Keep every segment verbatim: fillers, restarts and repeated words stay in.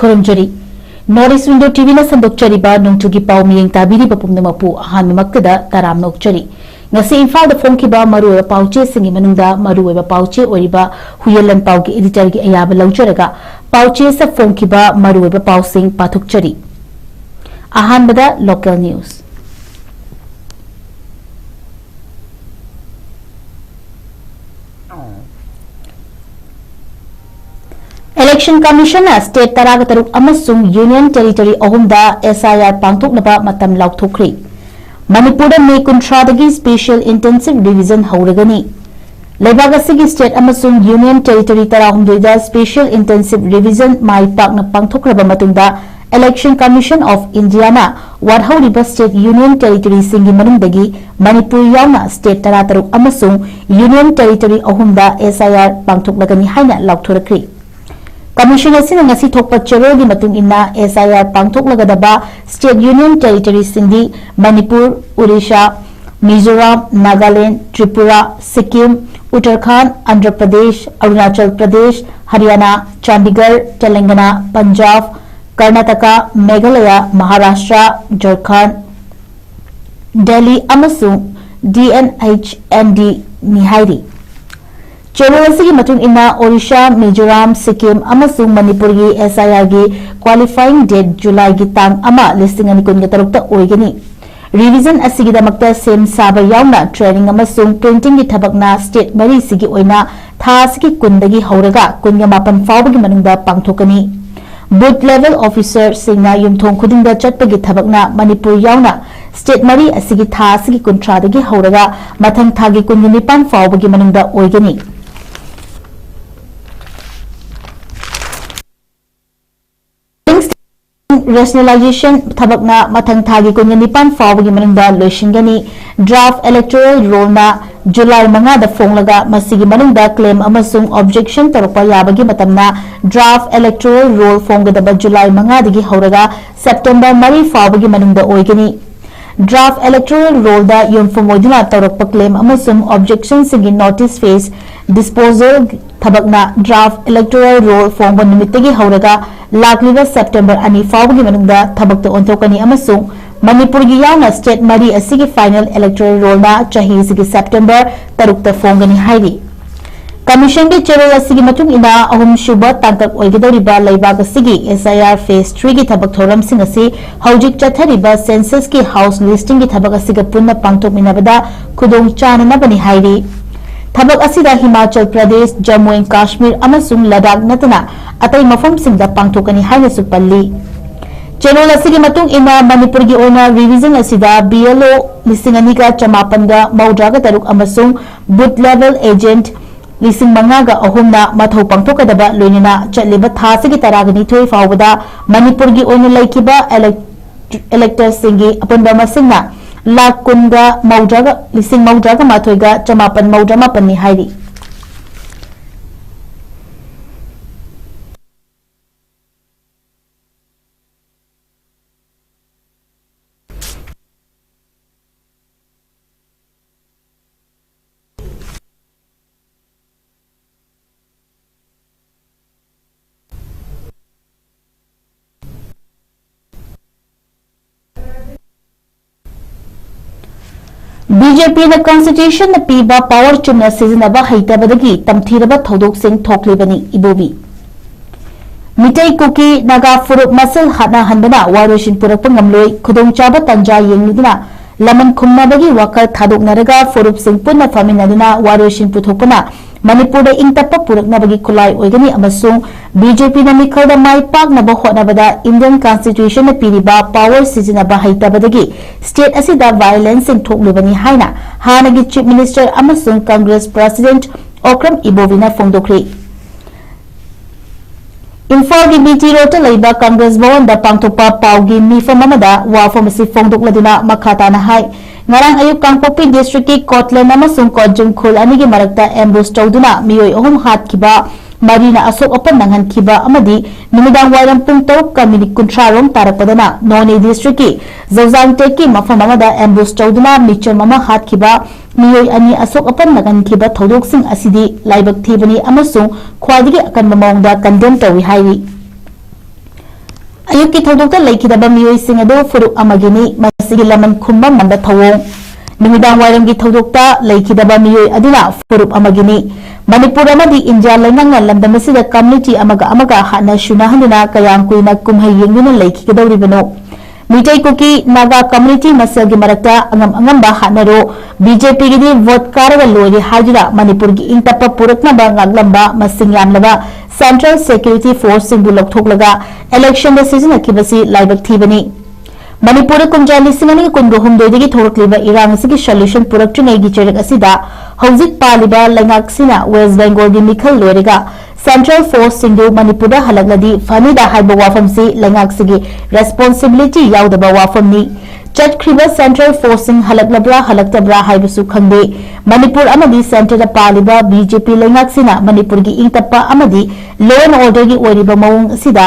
ꯈꯨꯔꯨꯝꯖꯔꯤ꯫ North East Window ꯇꯤꯚꯤꯅ ꯁꯟꯗꯣꯛꯆꯔꯤꯕ ꯅꯣꯡꯖꯨꯒꯤ ꯄꯥꯎ ꯃꯤꯠꯌꯦꯡ ꯇꯥꯕꯤꯔꯤꯕ ꯄꯨꯝꯅꯃꯛꯄꯨ ꯑꯍꯥꯟꯕꯃꯛꯇꯗ ꯇꯔꯥꯝꯅ ꯑꯣꯛꯆꯔꯤ꯫ ꯉꯁꯤ ꯏꯝꯐꯥꯜꯗ ꯐꯣꯡꯈꯤꯕ ꯃꯔꯨꯑꯣꯏꯕ ꯄꯥꯎꯆꯦꯁꯤꯡꯒꯤ ꯃꯅꯨꯡꯗ ꯃꯔꯨꯑꯣꯏꯕ ꯄꯥꯎꯆꯦ ꯑꯣꯏꯔꯤꯕ ꯍꯨꯏꯌꯦꯟ ꯂꯟꯄꯥꯎꯒꯤ editorꯒꯤ ꯑꯌꯥꯕ ꯂꯧꯖꯔꯒ ꯄꯥꯎꯆꯦꯁꯤꯗ ꯐꯣꯡꯈꯤꯕ ꯃꯔꯨꯑꯣꯏꯕ ꯄꯥꯎꯁꯤꯡ ꯄꯥꯊꯣꯛꯆꯔꯤ꯫ ꯑꯍꯥꯟꯕꯗ local news꯫ Election Commissionꯅ state ꯇꯔꯥꯒ ꯇꯔꯨꯛ ꯑꯃꯁꯨꯡ Union Territory ꯑꯍꯨꯝꯗ S I R ꯄꯥꯡꯊꯣꯛꯅꯕ ꯃꯇꯝ ꯂꯥꯎꯊꯣꯛꯈ꯭ꯔꯦ꯫ ꯃꯅꯤꯄꯨꯔꯗ ꯃꯦ ꯀꯨꯟꯊ꯭ꯔꯥꯗꯒꯤ Special Intensive Revision ꯍꯧꯔꯒꯅꯤ꯫ ꯂꯩꯕꯥꯛ ꯑꯁꯤꯒꯤ state ꯑꯃꯁꯨꯡ Union Territory ꯇꯔꯥꯍꯨꯝꯗꯣꯏꯗ Special Intensive Revision ꯃꯥꯏ ꯄꯥꯛꯅ ꯄꯥꯡꯊꯣꯛꯈ꯭ꯔꯕ ꯃꯇꯨꯡꯗ Election Commission of Indiaꯅ ꯋꯥꯠꯍꯧꯔꯤꯕ state Union Territoryꯁꯤꯡꯒꯤ ꯃꯅꯨꯡꯗꯒꯤ ꯃꯅꯤꯄꯨꯔ ꯌꯥꯎꯅ state ꯇꯔꯥꯇꯔꯨꯛ ꯑꯃꯁꯨꯡ Union Territory ꯑꯍꯨꯝꯗ S I R ꯄꯥꯡꯊꯣꯛꯂꯒꯅꯤ ꯍꯥꯏꯅ ꯂꯥꯎꯊꯣꯔꯛꯈ꯭ꯔꯤ꯫ Commission ꯑꯁꯤꯅ ꯉꯁꯤ ꯊꯣꯛꯄ ꯆꯦꯔꯣꯜꯒꯤ ꯃꯇꯨꯡ ꯏꯟꯅ S I R ꯄꯥꯡꯊꯣꯛꯂꯒꯗꯕ state Union Territoryꯁꯤꯡꯗꯤ Manipur, Orissa, Mizoram, Nagaland, Tripura, Sikkim, Uttarakhand, Andhra Pradesh, Arunachal Pradesh, ꯍꯔꯤꯌꯥꯅꯥ, ꯆꯥꯟꯗꯤꯒꯔ, ꯇꯦꯂꯪꯒꯅꯥ, ꯄꯟꯖꯥꯕ, ꯀꯔꯅꯥꯇꯀꯥ, ꯃꯦꯘꯥꯂꯌꯥ, ꯃꯍꯥꯔꯥꯁꯇ꯭ꯔ, ꯖꯔꯈꯥꯟꯗ, ꯗꯦꯜꯂꯤ ꯑꯃꯁꯨꯡ D N H N Dꯅꯤ ꯍꯥꯏꯔꯤ꯫ ꯆꯦꯔꯣꯜ ꯑꯁꯤꯒꯤ ꯃꯇꯨꯡ ꯏꯟꯅ ꯑꯣꯔꯤꯁꯥ, ꯃꯤꯖꯣꯔꯥꯝ, ꯁꯤꯛꯀꯤꯝ ꯑꯃꯁꯨꯡ ꯃꯅꯤꯄꯨꯔꯒꯤ S I Rꯒꯤ qualifying date ꯖꯨꯂꯥꯏꯒꯤ ꯇꯥꯡ ꯑꯃ, ꯂꯤꯁꯤꯡ ꯑꯅꯤ ꯀꯨꯟꯒ ꯇꯔꯨꯛꯇ ꯑꯣꯏꯒꯅꯤ꯫ Revision ꯑꯁꯤꯒꯤꯗꯃꯛꯇ ꯁꯦꯝ ꯁꯥꯕ ꯌꯥꯎꯅ training ꯑꯃꯁꯨꯡ printingꯒꯤ ꯊꯕꯛꯅ state ꯃꯔꯤꯁꯤꯒꯤ ꯑꯣꯏꯅ ꯊꯥ ꯑꯁꯤꯒꯤ ꯀꯨꯟꯗꯒꯤ ꯍꯧꯔꯒ ꯀꯨꯟꯒ ꯃꯥꯄꯟ ꯐꯥꯎꯕꯒꯤ ꯃꯅꯨꯡꯗ ꯄꯥꯡꯊꯣꯛꯀꯅꯤ꯫ Booth level officerꯁꯤꯡꯅ ꯌꯨꯝꯊꯣꯡ ꯈꯨꯗꯤꯡꯗ ꯆꯠꯄꯒꯤ ꯊꯕꯛꯅ ꯃꯅꯤꯄꯨꯔ ꯌꯥꯎꯅ state ꯃꯔꯤ ꯑꯁꯤꯒꯤ ꯊꯥ ꯑꯁꯤꯒꯤ ꯀꯨꯟꯊ꯭ꯔꯥꯗꯒꯤ ꯍꯧꯔꯒ ꯃꯊꯪ ꯊꯥꯒꯤ ꯀꯨꯟꯒ ꯅꯤꯄꯥꯟ ꯐꯥꯎꯕꯒꯤ ꯃꯅꯨꯡꯗ ꯑꯣꯏꯒꯅꯤ꯫ Rationalization ꯊꯕꯛꯅ ꯃꯊꯪ ꯊꯥꯒꯤ ꯀꯨꯟꯒ ꯅꯤꯄꯥꯟ ꯐꯥꯎꯕꯒꯤ ꯃꯅꯨꯡꯗ ꯂꯣꯏꯁꯤꯟꯒꯅꯤ꯫ Draft electoral rollꯅ ꯖꯨꯂꯥꯏ ꯃꯉꯥꯗ ꯐꯣꯡꯂꯒ ꯃꯁꯤꯒꯤ ꯃꯅꯨꯡꯗ claim ꯑꯃꯁꯨꯡ objection ꯇꯧꯔꯛꯄ ꯌꯥꯕꯒꯤ ꯃꯇꯝꯅ draft electoral roll ꯐꯣꯡꯒꯗꯕ ꯖꯨꯂꯥꯏ ꯃꯉꯥꯗꯒꯤ ꯍꯧꯔꯒ ꯁꯦꯞꯇꯦꯝꯕꯔ ꯃꯔꯤ ꯐꯥꯎꯕꯒꯤ ꯃꯅꯨꯡꯗ ꯑꯣꯏꯒꯅꯤ꯫ Draft electoral rollꯗ ꯌꯨꯝꯐꯝ ꯑꯣꯏꯗꯨꯅ ꯇꯧꯔꯛꯄ claim ꯑꯃꯁꯨꯡ objectionꯁꯤꯡꯒꯤ notice phase disposal ꯊꯕꯛꯅ draft electoral roll ꯐꯣꯡꯕ ꯅꯨꯃꯤꯠꯇꯒꯤ ꯍꯧꯔꯒ ꯂꯥꯛꯂꯤꯕ September ꯑꯅꯤ ꯐꯥꯎꯕꯒꯤ ꯃꯅꯨꯡꯗ ꯊꯕꯛꯇ ꯑꯣꯟꯊꯣꯛꯀꯅꯤ ꯑꯃꯁꯨꯡ ꯃꯅꯤꯄꯨꯔꯒꯤ ꯌꯥꯎꯅ state ꯃꯔꯤ ꯑꯁꯤꯒꯤ final electoral rollꯅ ꯆꯍꯤꯁꯤꯒꯤ September ꯇꯔꯨꯛꯇ ꯐꯣꯡꯒꯅꯤ ꯍꯥꯏꯔꯤ꯫ Commissionꯒꯤ ꯆꯦꯔꯣꯜ ꯑꯁꯤꯒꯤ ꯃꯇꯨꯡ ꯏꯟꯅ, ꯑꯍꯨꯝꯁꯨꯕ ꯇꯥꯡꯀꯛ ꯑꯣꯏꯒꯗꯧꯔꯤꯕ ꯂꯩꯕꯥꯛ ꯑꯁꯤꯒꯤ S I R phase threeꯒꯤ ꯊꯕꯛ ꯊꯧꯔꯝꯁꯤꯡ ꯑꯁꯤ ꯍꯧꯖꯤꯛ ꯆꯠꯊꯔꯤꯕ censusꯀꯤ house listingꯒꯤ ꯊꯕꯛ ꯑꯁꯤꯒ ꯄꯨꯟꯅ ꯄꯥꯡꯊꯣꯛꯃꯤꯟꯅꯕꯗ ꯈꯨꯗꯣꯡ ꯆꯥꯅꯅꯕꯅꯤ ꯍꯥꯏꯔꯤ꯫ ꯊꯕꯛ ꯑꯁꯤꯗ ꯍꯤꯃꯥꯆꯜ ꯄ꯭ꯔꯗꯦꯁ, ꯖꯝꯃꯨ ꯑꯦꯟ ꯀꯥꯁꯃꯤꯔ ꯑꯃꯁꯨꯡ ꯂꯗꯥꯈ ꯅꯠꯇꯅ ꯑꯇꯩ ꯃꯐꯝꯁꯤꯡꯗ ꯄꯥꯡꯊꯣꯛꯀꯅꯤ ꯍꯥꯏꯅꯁꯨ ꯄꯜꯂꯤ꯫ ꯆꯦꯔꯣꯜ ꯑꯁꯤꯒꯤ ꯃꯇꯨꯡ ꯏꯟꯅ, ꯃꯅꯤꯄꯨꯔꯒꯤ ꯑꯣꯏꯅ revision ꯑꯁꯤꯗ B L O ꯂꯤꯁꯤꯡ ꯑꯅꯤꯒ ꯆꯃꯥꯄꯟꯒ ꯃꯧꯗ꯭ꯔꯥꯒ ꯇꯔꯨꯛ ꯑꯃꯁꯨꯡ booth level agent ꯂꯤꯁꯤꯡ ꯃꯉꯥꯒ ꯑꯍꯨꯝꯅ ꯃꯊꯧ ꯄꯥꯡꯊꯣꯛꯀꯗꯕ, ꯂꯣꯏꯅꯅ ꯆꯠꯂꯤꯕ ꯊꯥ ꯑꯁꯤꯒꯤ ꯇꯔꯥꯒ ꯅꯤꯊꯣꯏ ꯐꯥꯎꯕꯗ ꯃꯅꯤꯄꯨꯔꯒꯤ ꯑꯣꯏꯅ ꯂꯩꯈꯤꯕ elect-, electorꯁꯤꯡꯒꯤ ꯑꯄꯨꯟꯕ ꯃꯁꯤꯡꯅ ꯂꯥꯈ ꯀꯨꯟꯒ ꯃꯧꯗ꯭ꯔꯥꯒ, ꯂꯤꯁꯤꯡ ꯃꯧꯗ꯭ꯔꯥꯒ ꯃꯥꯊꯣꯏꯒ ꯆꯃꯥꯄꯟ ꯃꯧꯗ꯭ꯔꯥ ꯃꯥꯄꯟꯅꯤ ꯍꯥꯏꯔꯤ꯫ B J Pꯅ Constitutionꯅ ꯄꯤꯕ power ꯆꯨꯝꯅ ꯁꯤꯖꯤꯟꯅꯕ ꯍꯩꯇꯕꯗꯒꯤ ꯇꯝꯊꯤꯔꯕ ꯊꯧꯗꯣꯛꯁꯤꯡ ꯊꯣꯛꯂꯤꯕꯅꯤ꯫ ꯏꯕꯣꯕꯤ꯫ ꯃꯤꯇꯩ ꯀꯨꯀꯤ ꯅꯥꯒꯥ ꯐꯨꯔꯨꯞ ꯃꯁꯦꯜ ꯍꯥꯠꯅꯍꯟꯕꯅ ꯋꯥꯔꯣꯏꯁꯤꯟ ꯄꯨꯔꯛꯄ ꯉꯝꯂꯣꯏ, ꯈꯨꯗꯣꯡꯆꯥꯕ ꯇꯥꯟꯖꯥ ꯌꯦꯡꯂꯨꯗꯨꯅ ꯂꯃꯟ ꯈꯨꯝꯅꯕꯒꯤ ꯋꯥꯈꯜ ꯊꯥꯗꯣꯛꯅꯔꯒ ꯐꯨꯔꯨꯞꯁꯤꯡ ꯄꯨꯟꯅ ꯐꯝꯃꯤꯟꯅꯗꯨꯅ ꯋꯥꯔꯣꯏꯁꯤꯟ ꯄꯨꯊꯣꯛꯄꯅ ꯃꯅꯤꯄꯨꯔꯗ ꯏꯪ ꯇꯞꯄ ꯄꯨꯔꯛꯅꯕꯒꯤ ꯈꯨꯠꯂꯥꯏ ꯑꯣꯏꯒꯅꯤ ꯑꯃꯁꯨꯡ B J Pꯅ ꯃꯤꯈꯜꯗ ꯃꯥꯏ ꯄꯥꯛꯅꯕ ꯍꯣꯠꯅꯕꯗ Indian Constitutionꯅ ꯄꯤꯔꯤꯕ power ꯁꯤꯖꯤꯟꯅꯕ ꯍꯩꯇꯕꯗꯒꯤ state ꯑꯁꯤꯗ violenceꯁꯤꯡ ꯊꯣꯛꯂꯤꯕꯅꯤ ꯍꯥꯏꯅ ꯍꯥꯟꯅꯒꯤ Chief Minister ꯑꯃꯁꯨꯡ Congress President ꯑꯣꯀ꯭ꯔꯝ ꯏꯕꯣꯕꯤꯅ ꯐꯣꯡꯗꯣꯛꯈ꯭ꯔꯤ꯫ ꯏꯝꯐꯥꯜꯒꯤ B T Roadꯇ ꯂꯩꯕ Congress ꯚꯋꯟꯗ ꯄꯥꯡꯊꯣꯛꯄ ꯄꯥꯎꯒꯤ ꯃꯤꯐꯝ ꯑꯃꯗ ꯋꯥꯐꯝ ꯑꯁꯤ ꯐꯣꯡꯗꯣꯛꯂꯗꯨꯅ ꯃꯈꯥ ꯇꯥꯅ ꯍꯥꯏ, ꯉꯔꯥꯡ ꯑꯌꯨꯛ ꯀꯥꯡꯄꯣꯛꯄꯤ districtꯀꯤ ꯀꯣꯠꯂꯦꯟ ꯑꯃꯁꯨꯡ ꯀꯣꯠꯖꯨꯝ ꯈꯨꯜ ꯑꯅꯤꯒꯤ ꯃꯔꯛꯇ ambush ꯇꯧꯗꯨꯅ ꯃꯤꯑꯣꯏ ꯑꯍꯨꯝ ꯍꯥꯠꯈꯤꯕ ꯃꯔꯤꯅ ꯑꯁꯣꯛ ꯑꯄꯟ ꯅꯪꯍꯟꯈꯤꯕ ꯑꯃꯗꯤ ꯅꯨꯃꯤꯗꯥꯡ ꯋꯥꯏꯔꯝ ꯄꯨꯡ ꯇꯔꯨꯛꯀ ꯃꯤꯅꯤꯠ ꯀꯨꯟꯊ꯭ꯔꯥ ꯔꯣꯝ ꯇꯥꯔꯛꯄꯗꯅ ꯅꯣꯅꯦ ꯗꯤꯁꯇ꯭ꯔꯤꯛꯀꯤ ꯖꯧꯖꯥꯡ ꯇꯦꯛꯀꯤ ꯃꯐꯝ ꯑꯃꯗ ꯑꯦꯝꯕꯨꯁ ꯇꯧꯗꯨꯅ ꯃꯤꯆꯝ ꯑꯃ ꯍꯥꯠꯈꯤꯕ, ꯃꯤꯑꯣꯏ ꯑꯅꯤ ꯑꯁꯣꯛ ꯑꯄꯟ ꯅꯪꯍꯟꯈꯤꯕ ꯊꯧꯗꯣꯛꯁꯤꯡ ꯑꯁꯤꯗꯤ ꯂꯥꯏꯕꯛ ꯊꯤꯕꯅꯤ ꯑꯃꯁꯨꯡ ꯈ꯭ꯋꯥꯏꯗꯒꯤ ꯑꯀꯟꯕ ꯃꯑꯣꯡꯗ ꯀꯟꯗꯦꯝ ꯇꯧꯏ ꯍꯥꯏꯔꯤ꯫ ꯑꯌꯨꯛꯀꯤ ꯊꯧꯗꯣꯛꯇ ꯂꯩꯈꯤꯗꯕ ꯃꯤꯑꯣꯏꯁꯤꯡ ꯑꯗꯨ ꯐꯨꯔꯨꯞ ꯑꯃꯒꯤꯅꯤ꯫ ꯃꯁꯤꯒꯤ ꯂꯃꯟ ꯈꯨꯝꯕ ꯉꯝꯕ ꯊꯧꯑꯣꯡ꯫ ꯅꯨꯃꯤꯗꯥꯡ ꯋꯥꯏꯔꯝꯒꯤ ꯊꯧꯗꯣꯛꯇ ꯂꯩꯈꯤꯗꯕ ꯃꯤꯑꯣꯏ ꯑꯗꯨꯅ ꯐꯨꯔꯨꯞ ꯑꯃꯒꯤꯅꯤ꯫ ꯃꯅꯤꯄꯨꯔ ꯑꯃꯗꯤ ꯏꯟꯗꯤꯌꯥ ꯂꯩꯉꯥꯛꯅ ꯂꯝꯗꯝ ꯑꯁꯤꯗ ꯀꯝꯃ꯭ꯌꯨꯅꯤꯇꯤ ꯑꯃꯒ ꯑꯃꯒ ꯍꯥꯠꯅ ꯁꯨꯅꯍꯟꯗꯨꯅ ꯀꯌꯥꯝ ꯀꯨꯏꯅ ꯀꯨꯝꯍꯩ ꯌꯦꯡꯗꯨꯅ ꯂꯩꯈꯤꯒꯗꯧꯔꯤꯕꯅꯣ? ꯃꯤꯇꯩ ꯀꯨꯀꯤ ꯅꯥꯒꯥ ꯀꯝꯃ꯭ꯌꯨꯅꯤꯇꯤ ꯃꯁꯦꯜꯒꯤ ꯃꯔꯛꯇ ꯑꯉꯝ ꯑꯉꯝꯕ ꯍꯥꯠꯅꯔꯣ, ꯕꯤ ꯖꯦ ꯄꯤꯒꯤꯗꯤ ꯚꯣꯠ ꯀꯥꯔꯒ ꯂꯣꯏꯔꯦ ꯍꯥꯏꯗꯨꯅ ꯃꯅꯤꯄꯨꯔꯒꯤ ꯏꯪ ꯇꯞꯄ ꯄꯨꯔꯛꯅꯕ ꯉꯥꯛꯂꯝꯕ ꯃꯁꯤꯡ ꯌꯥꯝꯂꯕ ꯁꯦꯟꯇ꯭ꯔꯦꯜ ꯁꯦꯀ꯭ꯌꯨꯔꯤꯇꯤ ꯐꯣꯔꯁꯁꯤꯡꯕꯨ ꯂꯧꯊꯣꯛꯂꯒ ꯏꯂꯦꯛꯁꯟꯗ ꯁꯤꯖꯤꯟꯅꯈꯤꯕꯁꯤ ꯂꯥꯏꯕꯛ ꯊꯤꯕꯅꯤ꯫ ꯃꯅꯤꯄꯨꯔꯗ ꯀꯨꯝꯖꯥ ꯂꯤꯁꯤꯡ ꯑꯅꯤ ꯀꯨꯟꯒ ꯍꯨꯝꯗꯣꯏꯗꯒꯤ ꯊꯣꯛꯂꯛꯂꯤꯕ ꯏꯔꯥꯡ ꯑꯁꯤꯒꯤ ꯁꯣꯂꯨꯁꯟ ꯄꯨꯔꯛꯇ꯭ꯔꯤꯉꯩꯒꯤ ꯆꯩꯔꯛ ꯑꯁꯤꯗ ꯍꯧꯖꯤꯛ ꯄꯥꯜꯂꯤꯕ ꯂꯩꯉꯥꯛꯁꯤꯅ ꯋꯦꯁ ꯕꯦꯡꯒꯣꯜꯒꯤ ꯃꯤꯈꯜ ꯂꯣꯏꯔꯒ ꯁꯦꯟꯇ꯭ꯔꯦꯜ ꯐꯣꯔꯁꯁꯤꯡꯗꯨ ꯃꯅꯤꯄꯨꯔꯗ ꯍꯜꯂꯛꯂꯗꯤ ꯐꯅꯤꯗ ꯍꯥꯏꯕ ꯋꯥꯐꯝꯁꯤ ꯂꯩꯉꯥꯛꯁꯤꯒꯤ ꯔꯦꯁꯄꯣꯟꯁꯤꯕꯤꯂꯤꯇꯤ ꯌꯥꯎꯗꯕ ꯋꯥꯐꯝꯅꯤ꯫ ꯆꯠꯈ꯭ꯔꯤꯕ ꯁꯦꯟꯇ꯭ꯔꯦꯜ ꯐꯣꯔꯁꯁꯤꯡ ꯍꯜꯂꯛꯂꯕ꯭ꯔꯥ ꯍꯜꯂꯛꯇꯕ꯭ꯔꯥ ꯍꯥꯏꯕꯁꯨ ꯈꯪꯗꯦ꯫ ꯃꯅꯤꯄꯨꯔ ꯑꯃꯗꯤ ꯁꯦꯟꯇꯔꯗ ꯄꯥꯜꯂꯤꯕ ꯕꯤ ꯖꯦ ꯄꯤ ꯂꯩꯉꯥꯛꯁꯤꯅ ꯃꯅꯤꯄꯨꯔꯒꯤ ꯏꯪ ꯇꯞꯄ ꯑꯃꯗꯤ ꯂꯣ ꯑꯦꯟ ꯑꯣꯔꯗꯔꯒꯤ ꯑꯣꯏꯔꯤꯕ ꯃꯑꯣꯡ ꯑꯁꯤꯗ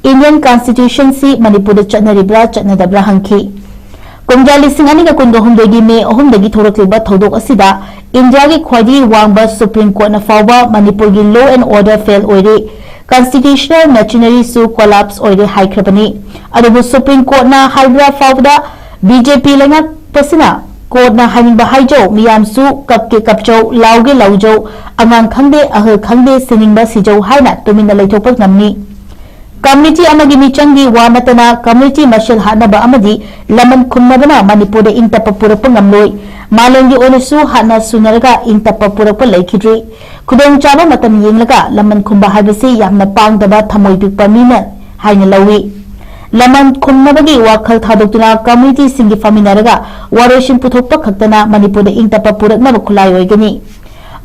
ꯏꯟꯗꯤꯌꯟ ꯀꯟꯁꯇꯤꯇ꯭ꯌꯨꯁꯟꯁꯤ ꯃꯅꯤꯄꯨꯔꯗ ꯆꯠꯅꯔꯤꯕ꯭ꯔꯥ ꯆꯠꯅꯗꯕ꯭ꯔꯥ ꯍꯪꯈꯤ꯫ ꯀꯨꯝꯖꯥ ꯂꯤꯁꯤꯡ ꯑꯅꯤꯒ ꯀꯨꯟꯒ ꯍꯨꯝꯗꯣꯏꯒꯤ ꯃꯦ ꯑꯍꯨꯝꯗꯒꯤ ꯊꯣꯛꯂꯛꯂꯤꯕ ꯊꯧꯗꯣꯛ ꯑꯁꯤꯗ ꯏꯟꯗꯤꯌꯥꯒꯤ ꯈ꯭ꯋꯥꯏꯗꯒꯤ ꯋꯥꯡꯕ ꯁꯨꯄ꯭ꯔꯤꯝ ꯀꯣꯔꯠꯅ ꯐꯥꯎꯕ ꯃꯅꯤꯄꯨꯔꯒꯤ ꯂꯣ ꯑꯦꯟ ꯑꯣꯔꯗꯔ ꯐꯦꯜ ꯑꯣꯏꯔꯦ, ꯀꯟꯁꯇꯤꯇ꯭ꯌꯨꯁꯅꯦꯜ ꯃꯦꯆꯤꯅꯔꯤꯁꯨ ꯀꯣꯂꯥꯞꯁ ꯑꯣꯏꯔꯦ ꯍꯥꯏꯈ꯭ꯔꯕꯅꯤ꯫ ꯑꯗꯨꯕꯨ ꯁꯨꯄ꯭ꯔꯤꯝ ꯀꯣꯔꯠꯅ ꯍꯥꯏꯕ ꯐꯥꯎꯕꯗ ꯕꯤ ꯖꯦ ꯄꯤ ꯂꯩꯉꯥꯛꯄꯁꯤꯅ ꯀꯣꯔꯠꯅ ꯍꯥꯏꯅꯤꯡꯕ ꯍꯥꯏꯖꯧ, ꯃꯤꯌꯥꯝꯁꯨ ꯀꯞꯀꯦ ꯀꯞꯆꯧ, ꯂꯥꯎꯒꯦ ꯂꯥꯎꯖꯧ, ꯑꯉꯥꯡ ꯈꯪꯗꯦ, ꯑꯍꯜ ꯈꯪꯗꯦ, ꯁꯤꯅꯤꯡꯕ ꯁꯤꯖꯧ ꯍꯥꯏꯅ ꯇꯨꯃꯤꯟꯅ ꯂꯩꯊꯣꯛꯄ ꯉꯝꯃꯤ꯫ ꯀꯝꯃꯤꯇꯤ ꯑꯃꯒꯤ ꯃꯤꯆꯪꯒꯤ ꯋꯥ ꯅꯠꯇꯅ ꯀꯝꯃꯤꯇꯤ ꯃꯁꯦꯜ ꯍꯥꯠꯅꯕ ꯑꯃꯗꯤ ꯂꯃꯟ ꯈꯨꯝꯅꯕꯅ ꯃꯅꯤꯄꯨꯔꯗ ꯏꯪ ꯇꯞꯄ ꯄꯨꯔꯛꯄ ꯉꯝꯂꯣꯏ꯫ ꯃꯥꯂꯦꯝꯒꯤ ꯑꯣꯏꯅꯁꯨ ꯍꯥꯠꯅ ꯁꯨꯅꯔꯒ ꯏꯪ ꯇꯞꯄ ꯄꯨꯔꯛꯄ ꯂꯩꯈꯤꯗ꯭ꯔꯤ꯫ ꯈꯨꯗꯣꯡꯆꯥꯕ ꯃꯇꯝ ꯌꯦꯡꯂꯒ ꯂꯃꯟ ꯈꯨꯝꯕ ꯍꯥꯏꯕꯁꯤ ꯌꯥꯝꯅ ꯄꯥꯡꯗꯕ, ꯊꯃꯣꯏ ꯄꯤꯛꯄ ꯃꯤꯅ ꯍꯥꯏꯅ ꯂꯧꯏ꯫ ꯂꯃꯟ ꯈꯨꯝꯅꯕꯒꯤ ꯋꯥꯈꯜ ꯊꯥꯗꯣꯛꯇꯨꯅ ꯀꯝꯃꯤꯇꯤꯁꯤꯡꯒꯤ ꯐꯝꯃꯤꯟꯅꯔꯒ ꯋꯥꯔꯣꯏꯁꯤꯟ ꯄꯨꯊꯣꯛꯄ ꯈꯛꯇꯅ ꯃꯅꯤꯄꯨꯔꯗ ꯏꯪ ꯇꯞꯄ ꯄꯨꯔꯛꯅꯕ ꯈꯨꯠꯂꯥꯏ ꯑꯣꯏꯒꯅꯤ꯫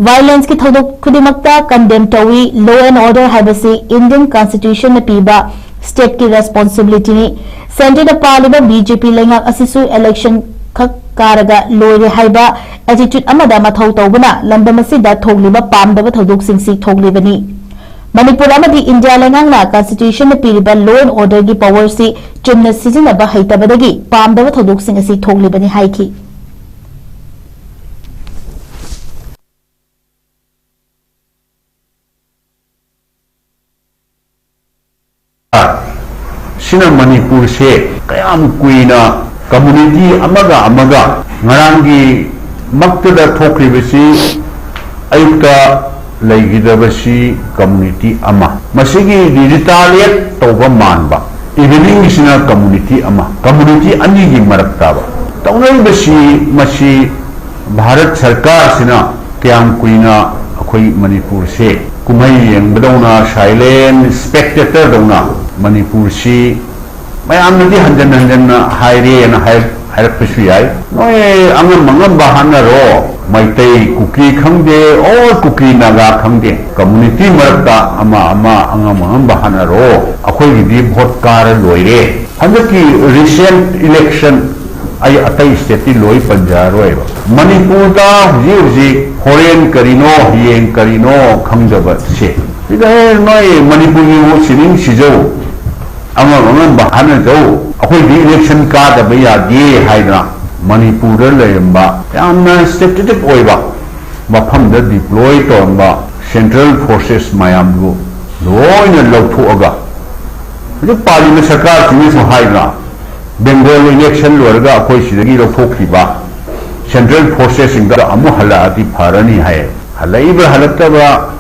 ꯚꯥꯏꯂꯦꯟꯁꯀꯤ ꯊꯧꯗꯣꯛ ꯈꯨꯗꯤꯡꯃꯛꯇ ꯀꯟꯗꯦꯝ ꯇꯧꯏ꯫ ꯂꯣ ꯑꯦꯟ ꯑꯣꯔꯗꯔ ꯍꯥꯏꯕꯁꯤ ꯏꯟꯗꯤꯌꯟ ꯀꯟꯁꯇꯤꯇ꯭ꯌꯨꯁꯟꯅ ꯄꯤꯕ ꯁ꯭ꯇꯦꯠꯀꯤ ꯔꯦꯁꯄꯣꯟꯁꯤꯕꯤꯂꯤꯇꯤꯅꯤ꯫ ꯁꯦꯟꯇꯔꯗ ꯄꯥꯜꯂꯤꯕ ꯕꯤ ꯖꯦ ꯄꯤ ꯂꯩꯉꯥꯛ ꯑꯁꯤꯁꯨ ꯏꯂꯦꯛꯁꯟ ꯈꯛ ꯀꯥꯔꯒ ꯂꯣꯏꯔꯦ ꯍꯥꯏꯕ ꯑꯦꯇꯤꯇ꯭ꯌꯨꯠ ꯑꯃꯗ ꯃꯊꯧ ꯇꯧꯕꯅ ꯂꯝꯗꯝ ꯑꯁꯤꯗ ꯊꯣꯛꯂꯤꯕ ꯄꯥꯝꯗꯕ ꯊꯧꯗꯣꯛꯁꯤꯡꯁꯤ ꯊꯣꯛꯂꯤꯕꯅꯤ꯫ ꯃꯅꯤꯄꯨꯔ ꯑꯃꯗꯤ ꯏꯟꯗꯤꯌꯥ ꯂꯩꯉꯥꯛꯅ Constitution ꯅ ꯄꯤꯔꯤꯕ law and order ꯒꯤ power ꯁꯤ ꯆꯨꯝꯅ ꯁꯤꯖꯤꯟꯅꯕ ꯍꯩꯇꯕꯗꯒꯤ ꯄꯥꯝꯗꯕ ꯊꯧꯗꯣꯛꯁꯤꯡ ꯑꯁꯤ ꯊꯣꯛꯂꯤꯕꯅꯤ ꯍꯥꯏꯈꯤ꯫ ꯁꯤꯅ ꯃꯅꯤꯄꯨꯔꯁꯦ ꯀꯌꯥꯝ ꯀꯨꯏꯅ community ꯑꯃꯒ ꯑꯃꯒ, ꯉꯔꯥꯡꯒꯤ ꯃꯛꯇꯗ ꯊꯣꯛꯈ꯭ꯔꯤꯕꯁꯤ, ꯑꯌꯨꯛꯇ ꯂꯩꯈꯤꯗꯕꯁꯤ community ꯑꯃ, ꯃꯁꯤꯒꯤ retaliate ꯇꯧꯕ ꯃꯥꯟꯕ, evening ꯁꯤꯅ community ꯑꯃ, community ꯑꯅꯤꯒꯤ ꯃꯔꯛꯇꯕ ꯇꯧꯅꯔꯤꯕꯁꯤ, ꯃꯁꯤ ꯚꯥꯔꯠ ꯁꯔꯀꯥꯔꯁꯤꯅ ꯀꯌꯥꯝ ꯀꯨꯏꯅ ꯑꯩꯈꯣꯏ ꯃꯅꯤꯄꯨꯔꯁꯦ ꯀꯨꯝꯍꯩ ꯌꯦꯡꯕꯗꯧꯅ, silent spectator ꯗꯧꯅ ꯃꯅꯤꯄꯨꯔꯁꯤ ꯃꯌꯥꯝꯅꯗꯤ ꯍꯟꯖꯟ ꯍꯟꯖꯟꯅ ꯍꯥꯏꯔꯦꯅ ꯍꯥꯏ-, ꯍꯥꯏꯔꯛꯄꯁꯨ ꯌꯥꯏ꯫ ꯅꯣꯏ ꯑꯉꯝ ꯑꯉꯝꯕ ꯍꯥꯠꯅꯔꯣ, ꯃꯩꯇꯩ ꯀꯨꯀꯤ ꯈꯪꯗꯦ, or ꯀꯨꯀꯤ ꯅꯥꯒꯥ ꯈꯪꯗꯦ, community ꯃꯔꯛꯇ ꯑꯃ ꯑꯃ ꯑꯉꯝ ꯑꯉꯝꯕ ꯍꯥꯠꯅꯔꯣ, ꯑꯩꯈꯣꯏꯒꯤꯗꯤ vote ꯀꯥꯔ ꯂꯣꯏꯔꯦ꯫ ꯍꯟꯗꯛꯀꯤ recent election, ꯑꯩ ꯑꯇꯩ state ꯇꯤ ꯂꯣꯏ ꯄꯟꯖꯔꯔꯣꯏꯕ, ꯃꯅꯤꯄꯨꯔꯗ ꯍꯧꯖꯤꯛ ꯍꯧꯖꯤꯛ ꯍꯣꯔꯦꯟ ꯀꯔꯤꯅꯣ, ꯍꯌꯦꯡ ꯀꯔꯤꯅꯣ ꯈꯪꯗꯕꯁꯦ, ꯁꯤꯗ ꯅꯣꯏ ꯃꯅꯤꯄꯨꯔꯒꯤ ꯃꯍꯨꯠ ꯁꯤꯅꯤꯡ ꯁꯤꯖꯧ, ꯑꯉꯝ ꯑꯉꯝꯕ ꯍꯥꯠꯅꯖꯧ, ꯑꯩꯈꯣꯏꯗꯤ election ꯀꯥꯗꯕ ꯌꯥꯗꯦ ꯍꯥꯏꯗꯅ ꯃꯅꯤꯄꯨꯔꯗ ꯂꯩꯔꯝꯕ ꯌꯥꯝꯅ strategic ꯑꯣꯏꯕ ꯃꯐꯝꯗ deploy ꯇꯧꯔꯝꯕ central forces ꯃꯌꯥꯝꯗꯨ ꯂꯣꯏꯅ ꯂꯧꯊꯣꯛꯑꯒ, ꯍꯧꯖꯤꯛ ꯄꯥꯜꯂꯤꯕ ꯁꯔꯀꯥꯔꯁꯤꯡꯅꯁꯨ ꯍꯥꯏꯗꯅ, Bengal election ꯂꯣꯏꯔꯒ ꯑꯩꯈꯣꯏ ꯁꯤꯗꯒꯤ ꯂꯧꯊꯣꯛꯈꯤꯕ central forces ꯁꯤꯡꯗ ꯑꯃꯨꯛ ꯍꯜꯂꯛꯑꯗꯤ ꯐꯔꯅꯤ ꯍꯥꯏ꯫ ꯍꯜꯂꯛꯏꯕ꯭ꯔꯥ ꯍꯜꯂꯛꯇꯕ꯭ꯔꯥ,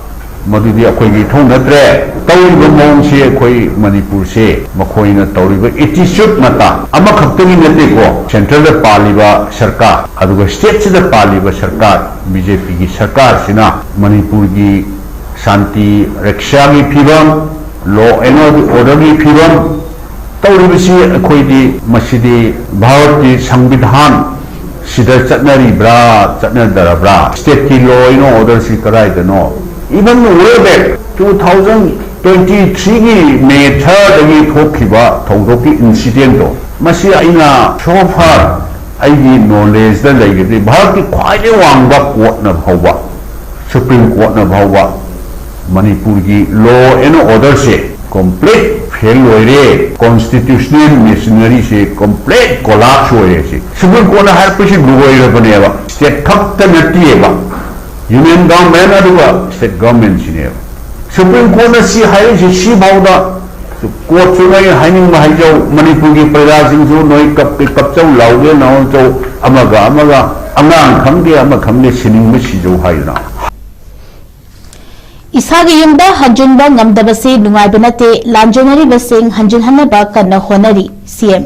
ꯃꯗꯨꯗꯤ ꯑꯩꯈꯣꯏꯒꯤ ꯏꯊꯧ ꯅꯠꯇ꯭ꯔꯦ꯫ ꯇꯧꯔꯤꯕ ꯃꯑꯣꯡꯁꯤ, ꯑꯩꯈꯣꯏ ꯃꯅꯤꯄꯨꯔꯁꯦ, ꯃꯈꯣꯏꯅ ꯇꯧꯔꯤꯕ attitude ꯃꯇꯥ ꯑꯃꯈꯛꯇꯒꯤ ꯅꯠꯇꯦꯀꯣ, central ꯗ ꯄꯥꯜꯂꯤꯕ ꯁꯔꯀꯥꯔ, ꯑꯗꯨꯒ state ꯁꯤꯗ ꯄꯥꯜꯂꯤꯕ ꯁꯔꯀꯥꯔ, B J P ꯒꯤ ꯁꯔꯀꯥꯔꯁꯤꯅ ꯃꯅꯤꯄꯨꯔꯒꯤ ꯁꯥꯟꯇꯤ ꯔꯛꯁꯥꯒꯤ ꯐꯤꯕꯝ, law and order ꯒꯤ ꯐꯤꯕꯝ, ꯇꯧꯔꯤꯕꯁꯤ ꯑꯩꯈꯣꯏꯗꯤ, ꯃꯁꯤꯗꯤ ꯚꯥꯔꯠꯀꯤ ꯁꯪꯕꯤꯙꯥꯟ ꯁꯤꯗ ꯆꯠꯅꯔꯤꯕ꯭ꯔꯥ, ꯆꯠꯅꯗ꯭ꯔꯕ꯭ꯔꯥ? State ꯀꯤ law and order ꯁꯤ ꯀꯗꯥꯏꯗꯅꯣ? Even way back two thousand twenty three ꯒꯤ May third ꯗꯒꯤ ꯊꯣꯛꯈꯤꯕ ꯊꯧꯗꯣꯛꯀꯤ incident ꯇꯣ, ꯃꯁꯤ ꯑꯩꯅ so far ꯑꯩꯒꯤ knowledge ꯗ ꯂꯩꯒꯗꯤ ꯚꯥꯔꯠꯀꯤ ꯈ꯭ꯋꯥꯏꯗꯒꯤ ꯋꯥꯡꯕ court ꯅ ꯐꯥꯎꯕ, Supreme Court ꯅ ꯐꯥꯎꯕ ꯃꯅꯤꯄꯨꯔꯒꯤ law and order say complete fail ꯑꯣꯏꯔꯦ, constitutional machinery ꯁꯦ complete collapse ꯑꯣꯏꯔꯦ꯫ ꯁꯤ Supreme Court ꯅ ꯍꯥꯏꯔꯛꯄꯁꯤ ꯂꯣꯏꯔꯕꯅꯦꯕ꯫ State ꯈꯛꯇ ꯅꯠꯇꯦꯕ, Union Government ꯑꯗꯨꯒ State Government ꯁꯤꯅꯦꯕ꯫ Supreme Court ꯅ ꯁꯤ ꯍꯥꯏꯔꯛꯏꯁꯤ ꯁꯤꯐꯥꯎꯗ꯫ Court ꯁꯨ ꯅꯣꯏ ꯍꯥꯏꯅꯤꯡꯕ ꯍꯥꯏꯖꯧ, ꯃꯅꯤꯄꯨꯔꯒꯤ ꯄ꯭ꯔꯖꯥꯁꯤꯡꯁꯨ ꯅꯣꯏ ꯀꯞꯀꯦ ꯀꯞꯆꯧ, ꯂꯥꯎꯒꯦ ꯂꯥꯎꯖꯧ, ꯑꯃꯒ ꯑꯃꯒ, ꯑꯉꯥꯡ ꯈꯪꯗꯦ ꯑꯃ ꯈꯪꯗꯦ, ꯁꯤꯅꯤꯡꯕ ꯁꯤꯖꯧ ꯍꯥꯏꯗꯅ꯫ ꯏꯁꯥꯒꯤ ꯌꯨꯝꯗ ꯍꯟꯖꯤꯟꯕ ꯉꯝꯗꯕꯁꯤ ꯅꯨꯡꯉꯥꯏꯕ ꯅꯠꯇꯦ, ꯂꯥꯟꯖꯦꯟꯅꯔꯤꯕꯁꯤꯡ ꯍꯟꯖꯤꯟꯍꯟꯅꯕ ꯀꯟꯅ ꯍꯣꯠꯅꯔꯤ, ꯁꯤ ꯑꯦꯝ꯫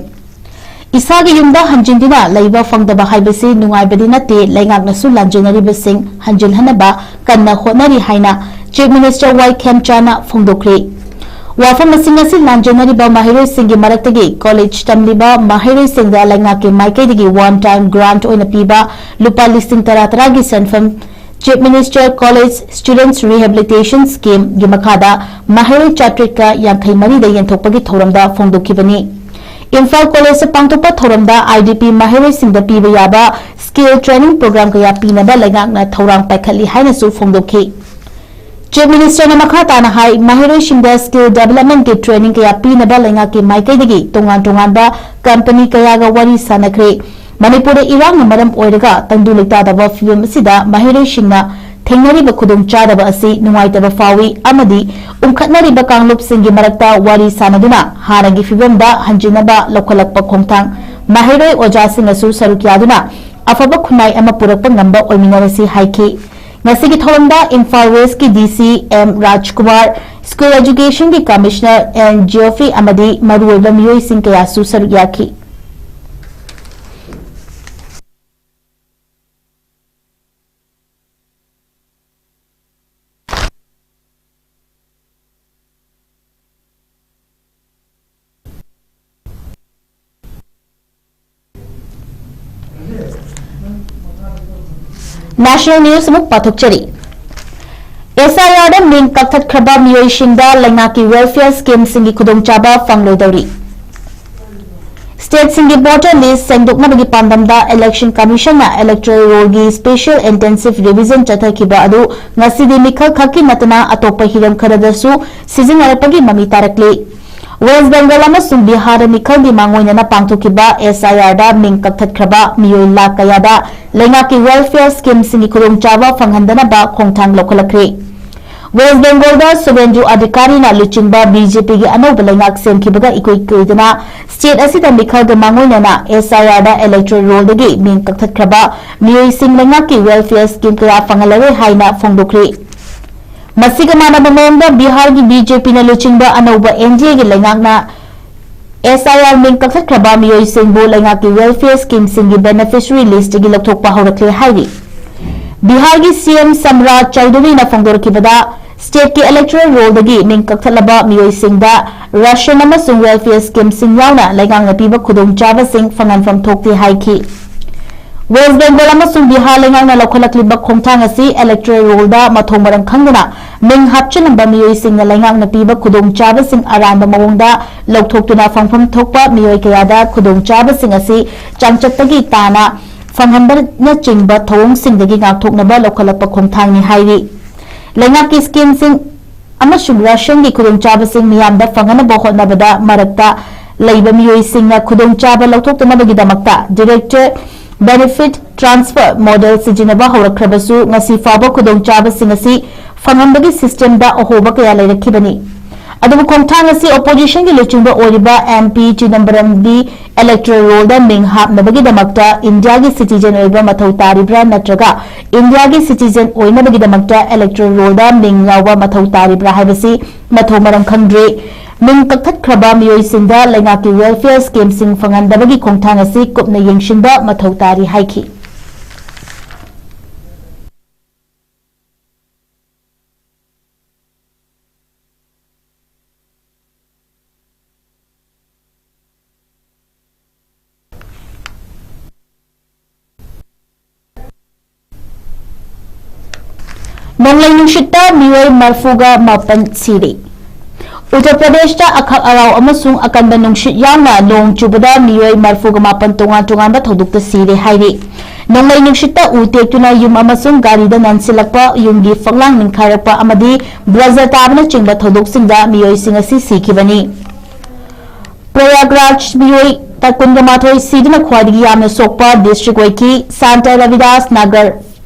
ꯏꯁꯥꯒꯤ ꯌꯨꯝꯗ ꯍꯟꯖꯤꯟꯗꯨꯅ ꯂꯩꯕ ꯐꯪꯗꯕ ꯍꯥꯏꯕꯁꯤ ꯅꯨꯡꯉꯥꯏꯕꯗꯤ ꯅꯠꯇꯦ, ꯂꯩꯉꯥꯛꯅꯁꯨ ꯂꯥꯟꯖꯦꯟꯅꯔꯤꯕꯁꯤꯡ ꯍꯟꯖꯤꯟꯍꯟꯅꯕ ꯀꯟꯅ ꯍꯣꯠꯅꯔꯤ ꯍꯥꯏꯅ Chief Minister ꯋꯥꯏ ꯈꯦꯝꯆꯥꯅ ꯐꯣꯡꯗꯣꯛꯈ꯭ꯔꯦ꯫ ꯋꯥꯐꯝꯁꯤꯡ ꯑꯁꯤ ꯂꯥꯟꯖꯦꯟꯅꯔꯤꯕ ꯃꯍꯩꯔꯣꯏꯁꯤꯡꯒꯤ ꯃꯔꯛꯇꯒꯤ college ꯇꯝꯂꯤꯕ ꯃꯍꯩꯔꯣꯏꯁꯤꯡꯗ ꯂꯩꯉꯥꯛꯀꯤ ꯃꯥꯏꯀꯩꯗꯒꯤ one time grant ꯑꯣꯏꯅ ꯄꯤꯕ ꯂꯨꯄꯥ ꯂꯤꯁꯤꯡ ꯇꯔꯥ ꯇꯔꯥꯒꯤ ꯁꯦꯟꯐꯝ Chief Minister College Students Rehabilitation Scheme ꯒꯤ ꯃꯈꯥꯗ ꯃꯍꯩꯔꯣꯏ ꯆꯥꯇ꯭ꯔꯦꯠꯀ ꯌꯥꯡꯈꯩ ꯃꯔꯤꯗ ꯌꯦꯟꯊꯣꯛꯄꯒꯤ ꯊꯧꯔꯝꯗ ꯐꯣꯡꯗꯣꯛꯈꯤꯕꯅꯤ꯫ ꯏꯝꯐꯥꯜ college ꯇ ꯄꯥꯡꯊꯣꯛꯄ ꯊꯧꯔꯝꯗ I D P ꯃꯍꯩꯔꯣꯏꯁꯤꯡꯗ ꯄꯤꯕ ꯌꯥꯕ skill training program ꯀꯌꯥ ꯄꯤꯅꯕ ꯂꯩꯉꯥꯛꯅ ꯊꯧꯔꯥꯡ ꯄꯥꯏꯈꯠꯂꯤ ꯍꯥꯏꯅꯁꯨ ꯐꯣꯡꯗꯣꯛꯈꯤ꯫ Chief Minister ꯅ ꯃꯈꯥ ꯇꯥꯅ ꯍꯥꯏ, ꯃꯍꯩꯔꯣꯏꯁꯤꯡꯗ skill development ꯀꯤ training ꯀꯌꯥ ꯄꯤꯅꯕ ꯂꯩꯉꯥꯛꯀꯤ ꯃꯥꯏꯀꯩꯗꯒꯤ ꯇꯣꯉꯥꯟ ꯇꯣꯉꯥꯟꯕ company ꯀꯌꯥꯒ ꯋꯥꯔꯤ ꯁꯥꯅꯈ꯭ꯔꯦ꯫ ꯃꯅꯤꯄꯨꯔꯗ ꯏꯔꯥꯡꯅ ꯃꯔꯝ ꯑꯣꯏꯔꯒ ꯇꯪꯗꯨ ꯂꯩꯇꯥꯗꯕ ꯐꯤꯚꯝ ꯑꯁꯤꯗ ꯃꯍꯩꯔꯣꯏꯁꯤꯡꯅ ꯊꯦꯡꯅꯔꯤꯕ ꯈꯨꯗꯣꯡꯆꯥꯗꯕ ꯑꯁꯤ ꯅꯨꯡꯉꯥꯏꯇꯕ ꯐꯥꯎꯏ ꯑꯃꯗꯤ ꯎꯪꯈꯠꯅꯔꯤꯕ ꯀꯥꯡꯂꯨꯞꯁꯤꯡꯒꯤ ꯃꯔꯛꯇ ꯋꯥꯔꯤ ꯁꯥꯅꯗꯨꯅ ꯍꯥꯟꯅꯒꯤ ꯐꯤꯚꯝꯗ ꯍꯟꯖꯤꯟꯅꯕ ꯂꯧꯈꯠꯂꯛꯄ ꯈꯣꯡꯊꯥꯡ ꯃꯍꯩꯔꯣꯏ ꯑꯣꯖꯥꯁꯤꯡꯅꯁꯨ ꯁꯔꯨꯛ ꯌꯥꯗꯨꯅ ꯑꯐꯕ ꯈꯨꯟꯅꯥꯏ ꯑꯃ ꯄꯨꯔꯛꯄ ꯉꯝꯕ ꯑꯣꯏꯃꯤꯟꯅꯔꯁꯤ ꯍꯥꯏꯈꯤ꯫ ꯉꯁꯤꯒꯤ ꯊꯧꯔꯝꯗ ꯏꯝꯐꯥꯜ West ꯀꯤ D C M ꯔꯥꯖꯀꯨꯃꯥꯔ, School Education ꯒꯤ Commissioner N Geoffrey ꯑꯃꯗꯤ ꯃꯔꯨꯑꯣꯏꯕ ꯃꯤꯑꯣꯏꯁꯤꯡ ꯀꯌꯥꯁꯨ ꯁꯔꯨꯛ ꯌꯥꯈꯤ꯫ National News ꯑꯃꯨꯛ ꯄꯥꯊꯣꯛꯆꯔꯤ꯫ S I R ꯗ ꯃꯤꯡ ꯀꯛꯊꯠꯈ꯭ꯔꯕ ꯃꯤꯑꯣꯏꯁꯤꯡꯗ ꯂꯩꯉꯥꯛꯀꯤ welfare scheme ꯁꯤꯡꯒꯤ ꯈꯨꯗꯣꯡꯆꯥꯕ ꯐꯪꯂꯣꯏꯗꯧꯔꯤ꯫ ꯁ꯭ꯇꯦꯠꯁꯤꯡꯒꯤ ꯚꯣꯇꯔ ꯂꯤꯁ ꯁꯦꯡꯗꯣꯛꯅꯕꯒꯤ ꯄꯥꯟꯗꯝꯗ ꯏꯂꯦꯛꯁꯟ ꯀꯃꯤꯁꯟꯅ ꯏꯂꯦꯛꯇꯣꯔꯦꯜ ꯔꯣꯜꯒꯤ ꯁ꯭ꯄꯦꯁꯤꯌꯦꯜ ꯏꯟꯇꯦꯟꯁꯤꯚ ꯔꯤꯚꯤꯖꯟ ꯆꯠꯊꯈꯤꯕ ꯑꯗꯨ ꯉꯁꯤꯗꯤ ꯃꯤꯈꯜ ꯈꯛꯀꯤ ꯅꯠꯇꯅ ꯑꯇꯣꯞꯄ ꯍꯤꯔꯝ ꯈꯔꯗꯁꯨ ꯁꯤꯖꯤꯟꯅꯔꯛꯄꯒꯤ ꯃꯃꯤ ꯇꯥꯔꯛꯂꯤ꯫ ꯋꯦꯁ ꯕꯦꯡꯒꯜ ꯑꯃꯁꯨꯡ ꯕꯤꯍꯥꯔꯗ ꯃꯤꯈꯜꯒꯤ ꯃꯥꯡꯑꯣꯏꯅꯅ ꯄꯥꯡꯊꯣꯛꯈꯤꯕ ꯑꯦꯁ ꯑꯥꯏ ꯑꯥꯔꯗ ꯃꯤꯡ ꯀꯛꯊꯠꯈ꯭ꯔꯕ ꯃꯤꯑꯣꯏ ꯂꯥꯈ ꯀꯌꯥꯗ ꯂꯩꯉꯥꯛꯀꯤ ꯋꯦꯜꯐꯤꯌꯔ ꯁ꯭ꯀꯤꯝꯁꯤꯡꯒꯤ ꯈꯨꯗꯣꯡꯆꯥꯕ ꯐꯪꯍꯟꯗꯅꯕ ꯈꯣꯡꯊꯥꯡ ꯂꯧꯈꯠꯂꯛꯈ꯭ꯔꯦ꯫ ꯋꯦꯁ ꯕꯦꯡꯒꯣꯜꯗ ꯁꯨꯚꯦꯟꯗꯨ ꯑꯙꯤꯀꯥꯔꯤꯅ ꯂꯨꯆꯤꯡꯕ ꯕꯤ ꯖꯦ ꯄꯤꯒꯤ ꯑꯅꯧꯕ ꯂꯩꯉꯥꯛ ꯁꯦꯝꯈꯤꯕꯒ ꯏꯀꯨꯏ ꯀꯨꯏꯗꯅ ꯁ꯭ꯇꯦꯠ ꯑꯁꯤꯗ ꯃꯤꯈꯜꯒ ꯃꯥꯡꯑꯣꯏꯅꯅ ꯑꯦꯁ ꯑꯥꯏ ꯑꯥꯔꯗ ꯏꯂꯦꯛꯇꯣꯔꯦꯜ ꯔꯣꯜꯗꯒꯤ ꯃꯤꯡ ꯀꯛꯊꯠꯈ꯭ꯔꯕ ꯃꯤꯑꯣꯏꯁꯤꯡ ꯂꯩꯉꯥꯛꯀꯤ ꯋꯦꯜꯐꯤꯌꯔ ꯁ꯭ꯀꯤꯝ ꯀꯌꯥ ꯐꯪꯍꯜꯂꯔꯣꯏ ꯍꯥꯏꯅ ꯐꯣꯡꯗꯣꯛꯈ꯭ꯔꯤ꯫ ꯃꯁꯤꯒ ꯃꯥꯟꯅꯕ ꯃꯑꯣꯡꯗ ꯕꯤꯍꯥꯔꯒꯤ ꯕꯤ ꯖꯦ ꯄꯤꯅ ꯂꯨꯆꯤꯡꯕ ꯑꯅꯧꯕ ꯑꯦꯟ ꯗꯤ ꯑꯦꯒꯤ ꯂꯩꯉꯥꯛꯅ ꯑꯦꯁ ꯑꯥꯏ ꯑꯥꯔ ꯃꯤꯡ ꯀꯛꯊꯠꯈ꯭ꯔꯕ ꯃꯤꯑꯣꯏꯁꯤꯡꯕꯨ ꯂꯩꯉꯥꯛꯀꯤ ꯋꯦꯜꯐꯤꯌꯔ ꯁ꯭ꯀꯤꯝꯁꯤꯡꯒꯤ ꯕꯦꯅꯤꯐꯤꯁꯔꯤ ꯂꯤꯁꯇꯒꯤ ꯂꯧꯊꯣꯛꯄ ꯍꯧꯔꯛꯂꯦ ꯍꯥꯏꯔꯤ꯫ ꯕꯤꯍꯥꯔꯒꯤ ꯁꯤ ꯑꯦꯝ ꯁꯝꯔꯥꯖ ꯆꯧꯙꯨꯔꯤꯅ ꯐꯣꯡꯗꯣꯔꯛꯈꯤꯕꯗ, ꯁ꯭ꯇꯦꯠꯀꯤ ꯏꯂꯦꯛꯇꯣꯔꯦꯜ ꯔꯣꯜꯗꯒꯤ ꯃꯤꯡ ꯀꯛꯊꯠꯂꯕ ꯃꯤꯑꯣꯏꯁꯤꯡꯗ ꯔꯥꯁꯟ ꯑꯃꯁꯨꯡ ꯋꯦꯜꯐꯤꯌꯔ ꯁ꯭ꯀꯤꯝꯁꯤꯡ ꯌꯥꯎꯅ ꯂꯩꯉꯥꯛꯅ ꯄꯤꯕ ꯈꯨꯗꯣꯡꯆꯥꯕꯁꯤꯡ ꯐꯪꯍꯟꯐꯝ ꯊꯣꯛꯇꯦ ꯍꯥꯏꯈꯤ꯫ ꯋꯦꯁ ꯕꯦꯡꯒꯣꯜ ꯑꯃꯁꯨꯡ ꯕꯤꯍꯥꯔ ꯂꯩꯉꯥꯛꯅ ꯂꯧꯈꯠꯂꯛꯂꯤꯕ ꯈꯣꯡꯊꯥꯡ ꯑꯁꯤ ꯏꯂꯦꯛꯇꯣꯔꯦꯜ ꯔꯣꯜꯗ ꯃꯊꯣꯡ ꯃꯔꯝ ꯈꯪꯗꯅ ꯃꯤꯡ ꯍꯥꯞꯆꯤꯜꯂꯝꯕ ꯃꯤꯑꯣꯏꯁꯤꯡꯅ ꯂꯩꯉꯥꯛꯅ ꯄꯤꯕ ꯈꯨꯗꯣꯡꯆꯥꯕꯁꯤꯡ ꯑꯔꯥꯟꯕ ꯃꯑꯣꯡꯗ ꯂꯧꯊꯣꯛꯇꯨꯅ ꯐꯪꯐꯝ ꯊꯣꯛꯄ ꯃꯤꯑꯣꯏ ꯀꯌꯥꯗ ꯈꯨꯗꯣꯡꯆꯥꯕꯁꯤꯡ ꯑꯁꯤ ꯆꯥꯡꯆꯠꯇꯒꯤ ꯇꯥꯅ ꯐꯪꯍꯟꯕꯅꯆꯤꯡꯕ ꯊꯧꯑꯣꯡꯁꯤꯡꯗꯒꯤ ꯉꯥꯛꯊꯣꯛꯅꯕ ꯂꯧꯈꯠꯂꯛꯄ ꯈꯣꯡꯊꯥꯡꯅꯤ ꯍꯥꯏꯔꯤ꯫ ꯂꯩꯉꯥꯛꯀꯤ ꯁ꯭ꯀꯤꯝꯁꯤꯡ ꯑꯃꯁꯨꯡ ꯔꯥꯁꯟꯒꯤ ꯈꯨꯗꯣꯡꯆꯥꯕꯁꯤꯡ ꯃꯤꯌꯥꯝꯗ ꯐꯪꯍꯟꯅꯕ ꯍꯣꯠꯅꯕꯗ ꯃꯔꯛꯇ ꯂꯩꯕ ꯃꯤꯑꯣꯏꯁꯤꯡꯅ ꯈꯨꯗꯣꯡꯆꯥꯕ ꯂꯧꯊꯣꯛꯇꯅꯕꯒꯤꯗꯃꯛꯇ ꯗꯤꯔꯦꯛꯇꯦꯗ ꯕꯦꯅꯤꯐꯤꯠ ꯇ꯭ꯔꯥꯟꯁꯐꯔ ꯃꯣꯗꯦꯜ ꯁꯤꯖꯤꯟꯅꯕ ꯍꯧꯔꯛꯈ꯭ꯔꯕꯁꯨ, ꯉꯁꯤ ꯐꯥꯎꯕ ꯈꯨꯗꯣꯡꯆꯥꯕꯁꯤꯡ ꯑꯁꯤ ꯐꯪꯍꯟꯕꯒꯤ ꯁꯤꯁꯇꯦꯝꯗ ꯑꯍꯣꯕ ꯀꯌꯥ ꯂꯩꯔꯛꯈꯤꯕꯅꯤ꯫ ꯑꯗꯨꯕꯨ ꯈꯣꯡꯊꯥꯡ ꯑꯁꯤ ꯑꯣꯄꯣꯖꯤꯁꯟꯒꯤ ꯂꯨꯆꯤꯡꯕ ꯑꯣꯏꯔꯤꯕ ꯑꯦꯝ ꯄꯤ ꯆꯤꯗꯝꯕꯔꯝꯗꯤ ꯏꯂꯦꯛꯇꯣꯔꯦꯜ ꯔꯣꯜꯗ ꯃꯤꯡ ꯍꯥꯞꯅꯕꯒꯤꯗꯃꯛꯇ ꯏꯟꯗꯤꯌꯥꯒꯤ ꯁꯤꯇꯤꯖꯦꯟ ꯑꯣꯏꯕ ꯃꯊꯧ ꯇꯥꯔꯤꯕ꯭ꯔꯥ ꯅꯠꯇ꯭ꯔꯒ ꯏꯟꯗꯤꯌꯥꯒꯤ ꯁꯤꯇꯤꯖꯦꯟ ꯑꯣꯏꯅꯕꯒꯤꯗꯃꯛꯇ ꯏꯂꯦꯛꯇꯣꯔꯦꯜ ꯔꯣꯜꯗ ꯃꯤꯡ ꯌꯥꯎꯕ ꯃꯊꯧ ꯇꯥꯔꯤꯕ꯭ꯔꯥ ꯍꯥꯏꯕꯁꯤ ꯃꯊꯧ ꯃꯔꯝ ꯈꯪꯗ꯭ꯔꯤ꯫ ꯃꯤꯡ ꯀꯛꯊꯠꯈ꯭ꯔꯕ ꯃꯤꯑꯣꯏꯁꯤꯡꯗ ꯂꯩꯉꯥꯛꯀꯤ ꯋꯦꯜꯐꯤꯌꯔ ꯁ꯭ꯀꯤꯝꯁꯤꯡ ꯐꯪꯍꯟꯗꯕꯒꯤ ꯈꯣꯡꯊꯥꯡ ꯑꯁꯤ ꯀꯨꯞꯅ ꯌꯦꯡꯁꯤꯟꯕ ꯃꯊꯧ ꯇꯥꯔꯤ ꯍꯥꯏꯈꯤ꯫ ꯅꯣꯡꯂꯩ ꯅꯨꯡꯁꯤꯠꯇ ꯃꯤꯑꯣꯏ ꯃꯔꯤꯐꯨꯒ ꯃꯥꯄꯟ ꯁꯤꯔꯦ꯫ ꯎꯠꯇꯔ ꯄ꯭ꯔꯗꯦꯁꯇ ꯑꯈꯛ ꯑꯔꯥꯎ ꯑꯃꯁꯨꯡ ꯑꯀꯟꯕ ꯅꯨꯡꯁꯤꯠ ꯌꯥꯎꯅ ꯅꯣꯡ ꯆꯨꯕꯗ ꯃꯤꯑꯣꯏ ꯃꯔꯤꯐꯨꯒ ꯃꯥꯄꯟ ꯇꯣꯉꯥꯟ ꯇꯣꯉꯥꯟꯕ ꯊꯧꯗꯣꯛꯇ ꯁꯤꯔꯦ ꯍꯥꯏꯔꯤ꯫ ꯅꯣꯡꯂꯩ ꯅꯨꯡꯁꯤꯠꯇ ꯎ ꯇꯦꯛꯇꯨꯅ ꯌꯨꯝ ꯑꯃꯁꯨꯡ ꯒꯥꯔꯤꯗ ꯅꯟꯁꯤꯜꯂꯛꯄ, ꯌꯨꯝꯒꯤ ꯐꯛꯂꯥꯡ ꯅꯤꯡꯈꯥꯏꯔꯛꯄ ꯑꯃꯗꯤ ꯕ꯭ꯔꯖ ꯇꯥꯕꯅꯆꯤꯡꯕ ꯊꯧꯗꯣꯛꯁꯤꯡꯗ ꯃꯤꯑꯣꯏꯁꯤꯡ ꯑꯁꯤ ꯁꯤꯈꯤꯕꯅꯤ꯫ ꯄ꯭ꯔꯌꯥꯒ꯭ꯔꯥꯖ ꯃꯤꯑꯣꯏ ꯀꯨꯟꯒ ꯃꯥꯊꯣꯏ ꯁꯤꯗꯨꯅ ꯈ꯭ꯋꯥꯏꯗꯒꯤ ꯌꯥꯝꯅ ꯁꯣꯛꯄ ꯗꯤꯁꯇ꯭ꯔꯤꯛ ꯑꯣꯏꯈꯤ꯫ ꯁꯥꯟꯇ ꯔꯕꯤꯗꯥꯁ ꯅꯒꯔ,